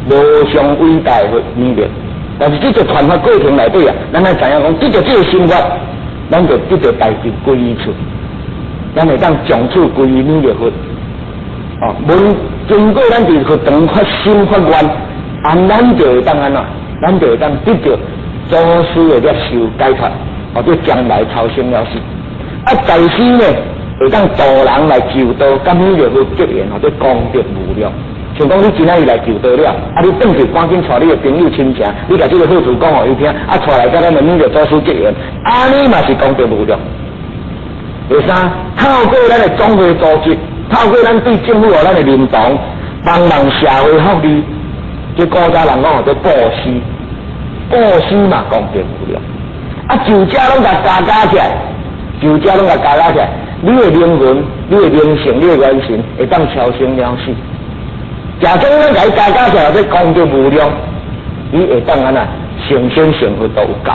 Speaker 3: 無上偉大的佛彌勒。但是這個傳法過程內底啊，咱愛知影講，得著這個心法，咱就得著代誌歸依處，咱會當從此歸依彌勒佛。哦，無經過咱佇佛堂發心發願，按咱就會當按怎？咱就會當得著祖師的攝受解脫，或者將來超生了死。啊，在世呢，會當度人來求道，佮彌勒佛結緣，或者功德無量。像講你今仔日來求道了，啊，你轉去趕緊帶你的朋友親情，你共這個好處講予伊聽，啊，帶來佮咱的彌勒祖師結緣，按呢嘛是功德無量。第三，透過咱的總會組織，透過咱對政府予咱的認同，幫忙社會福利，這古早人講號做布施，布施嘛功德無量。啊，就這攏共加加起來，就這攏共加加起來，你的靈魂、你的靈性、你的元神會當超生了死。假裝咱共伊加加起來，這功德無量，你會當按怎成仙成佛都有夠。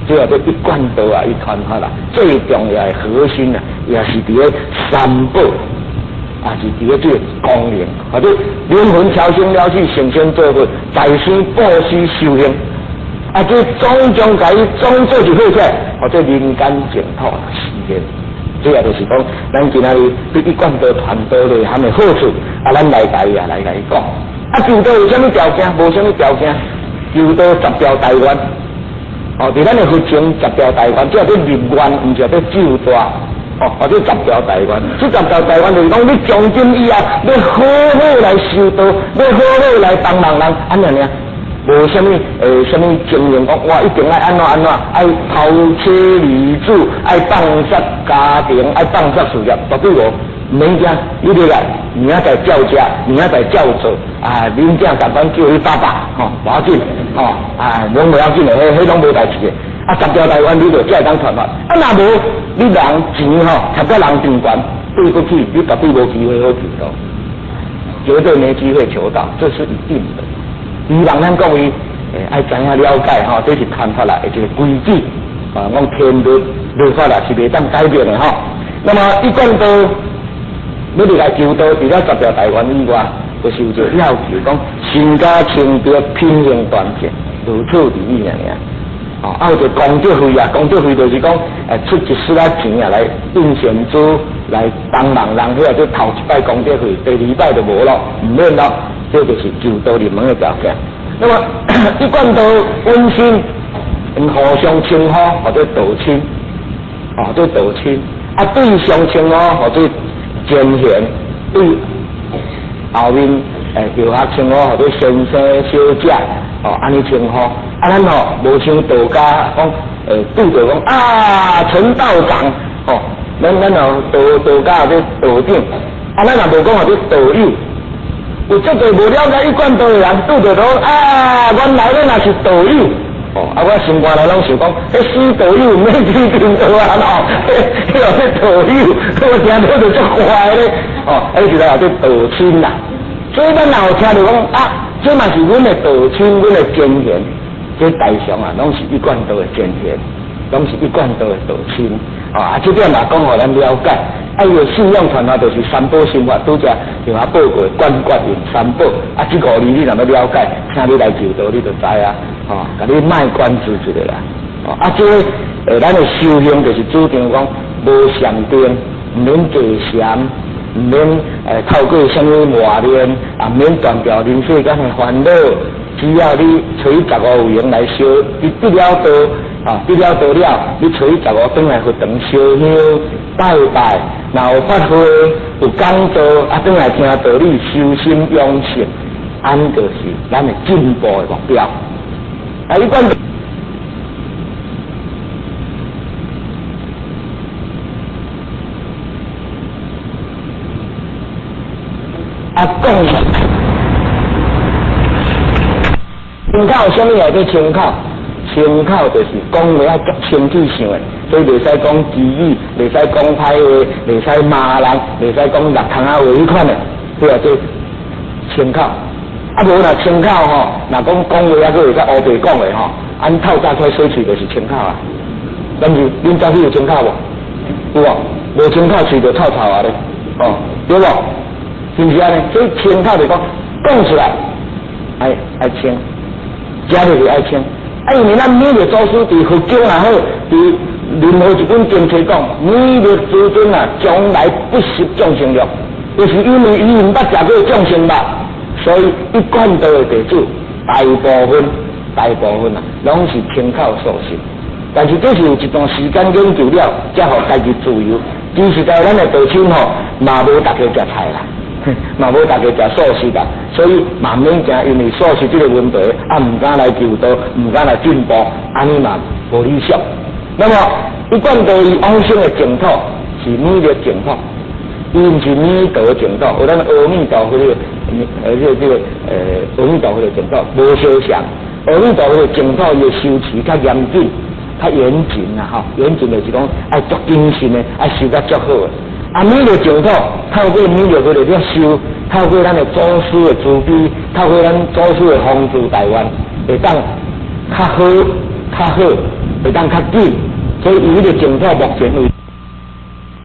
Speaker 3: 這個一貫道啊，伊傳法啦，最重要的核心啊，也是佇咧三寶，也是佇咧這個功能，或者靈魂超生了死，成仙做佛，在世布施修行，啊，這種種共伊總做一伙起來，或者人間淨土實現。這個就是講，咱今仔日對一貫道傳道內涵的好處，啊，咱來共伊啊，來共伊講。啊，求道有啥物條件？無啥物條件，求道十條大願。哦，佇咱的佛經十條大願，這叫入願，毋是叫咒大。哦，或者十條大願，這十條大願就是講，你從今以後欲好好來修道，欲好好來幫忙人，按呢爾。無啥物啥物經驗，講我一定愛按怎按怎，愛拋妻離子，愛放捨家庭，愛放捨事業，絕對無，毋免驚，你入來，明仔載照食，明仔載照做，啊，恁囝共款叫你爸爸，吼，無要緊，吼，啊，攏無要緊的，彼彼攏無代誌的。啊，十條大願你就才會當傳法，啊，若無你人錢吼，插甲人上懸，對不起，你絕對無機會好求道，絕對沒機會求道，這是一定的。希望咱各位愛知影了解吼，這是傳法來的一個規矩啊。講天律律法啦是袂當改變的吼。那麼一貫道欲入來求道，除了十條大願以外，就是有一個要求，講身家清白，品行端正，如此而已爾爾。哦，啊有一個功德費啊，功德費就是講，出一絲仔錢啊來印善資來幫忙人，彼個做頭一擺功德費，第二擺就無咯，毋免咯。這就是求道入門的條件。那麼一貫道溫馨，互相稱呼號做道親，號做道親。啊，對上稱呼號做前賢，對後面後學稱呼號做先生、小姐，哦，按呢稱呼。啊，咱吼無像道家講，對著講啊，陳道長，吼，咱吼道家號做道長，啊，咱也無講號做道友。有足濟無了解一貫道的人，拄著講啊，原來咱也是道友，哦，啊，我心肝內攏想講，彼死道友毋免去求道啊，吼，彼號做道友，我聽著就足壞咧，哦，彼時陣號做道親啦。所以咱若有聽著講啊，這嘛是阮的道親，阮的前賢，這大常啊，攏是一貫道的前賢，攏是一貫道的道親，哦，啊，這點嘛講予咱了解。啊，伊的信仰傳法就是三寶心法，拄才像我報告的觀覺用三寶。啊，這五字你若欲了解，請你來求道，你就知啊。吼，共你賣關子一下啦。哦，啊，這個咱的修行就是主張講無禪定，毋免坐禪，毋免透過啥物磨練，也毋免斷掉人世間的煩惱。只要你揣十五有閒來修，你得了道，啊，得了道了，你揣十五轉來佛堂燒香拜拜，若有法會有講座，啊，轉來聽道理，修心養性，按呢就是咱的進步的目標。啊，你管。啊，講清口，啥物叫做清口？清口就是講話愛足清氣想的，所以袂使講綺語，袂使講歹話，袂使罵人，袂使講六窗仔話彼款的，這叫做清口。啊，無若清口吼，若講講話猶閣會使烏白講的吼，按透早出來洗喙就是清口啊。但是恁早起有清口無？有無？無清口喙就臭臭啊咧，哦，對無？是毋是按呢？所以清口就講講出來愛愛清，食落去愛清。啊，因為咱彌勒祖師佇佛經也好，佇任何一本經冊講，彌勒師尊啊，從來不食眾生肉，就是因為伊毋捌食過眾生肉，所以一貫道的弟子大部分大部分啊，攏是清口素食。但是這是有一段時間研究了，才予家己自由。其實在咱的道親吼，嘛無逐家食菜啦，嘛無逐家食素食啦，所以嘛毋免驚，因為素食這個問題，啊毋敢來求道，毋敢來進步，按呢嘛無理想。那麼一貫道伊往生的淨土是彌勒淨土，伊毋是彌陀淨土，有咱阿彌陀佛的，這個阿彌陀佛的淨土無相像。阿彌陀佛的淨土伊的修持較嚴謹。較嚴謹啊，吼，嚴謹就是講愛足謹慎的，愛修甲足好的。啊，彌勒淨土透過彌勒佛的咧修，透過咱的祖師的慈悲，透過咱祖師的宏慈大願，會當較好、較好，會當較緊。所以伊彼個淨土目前為。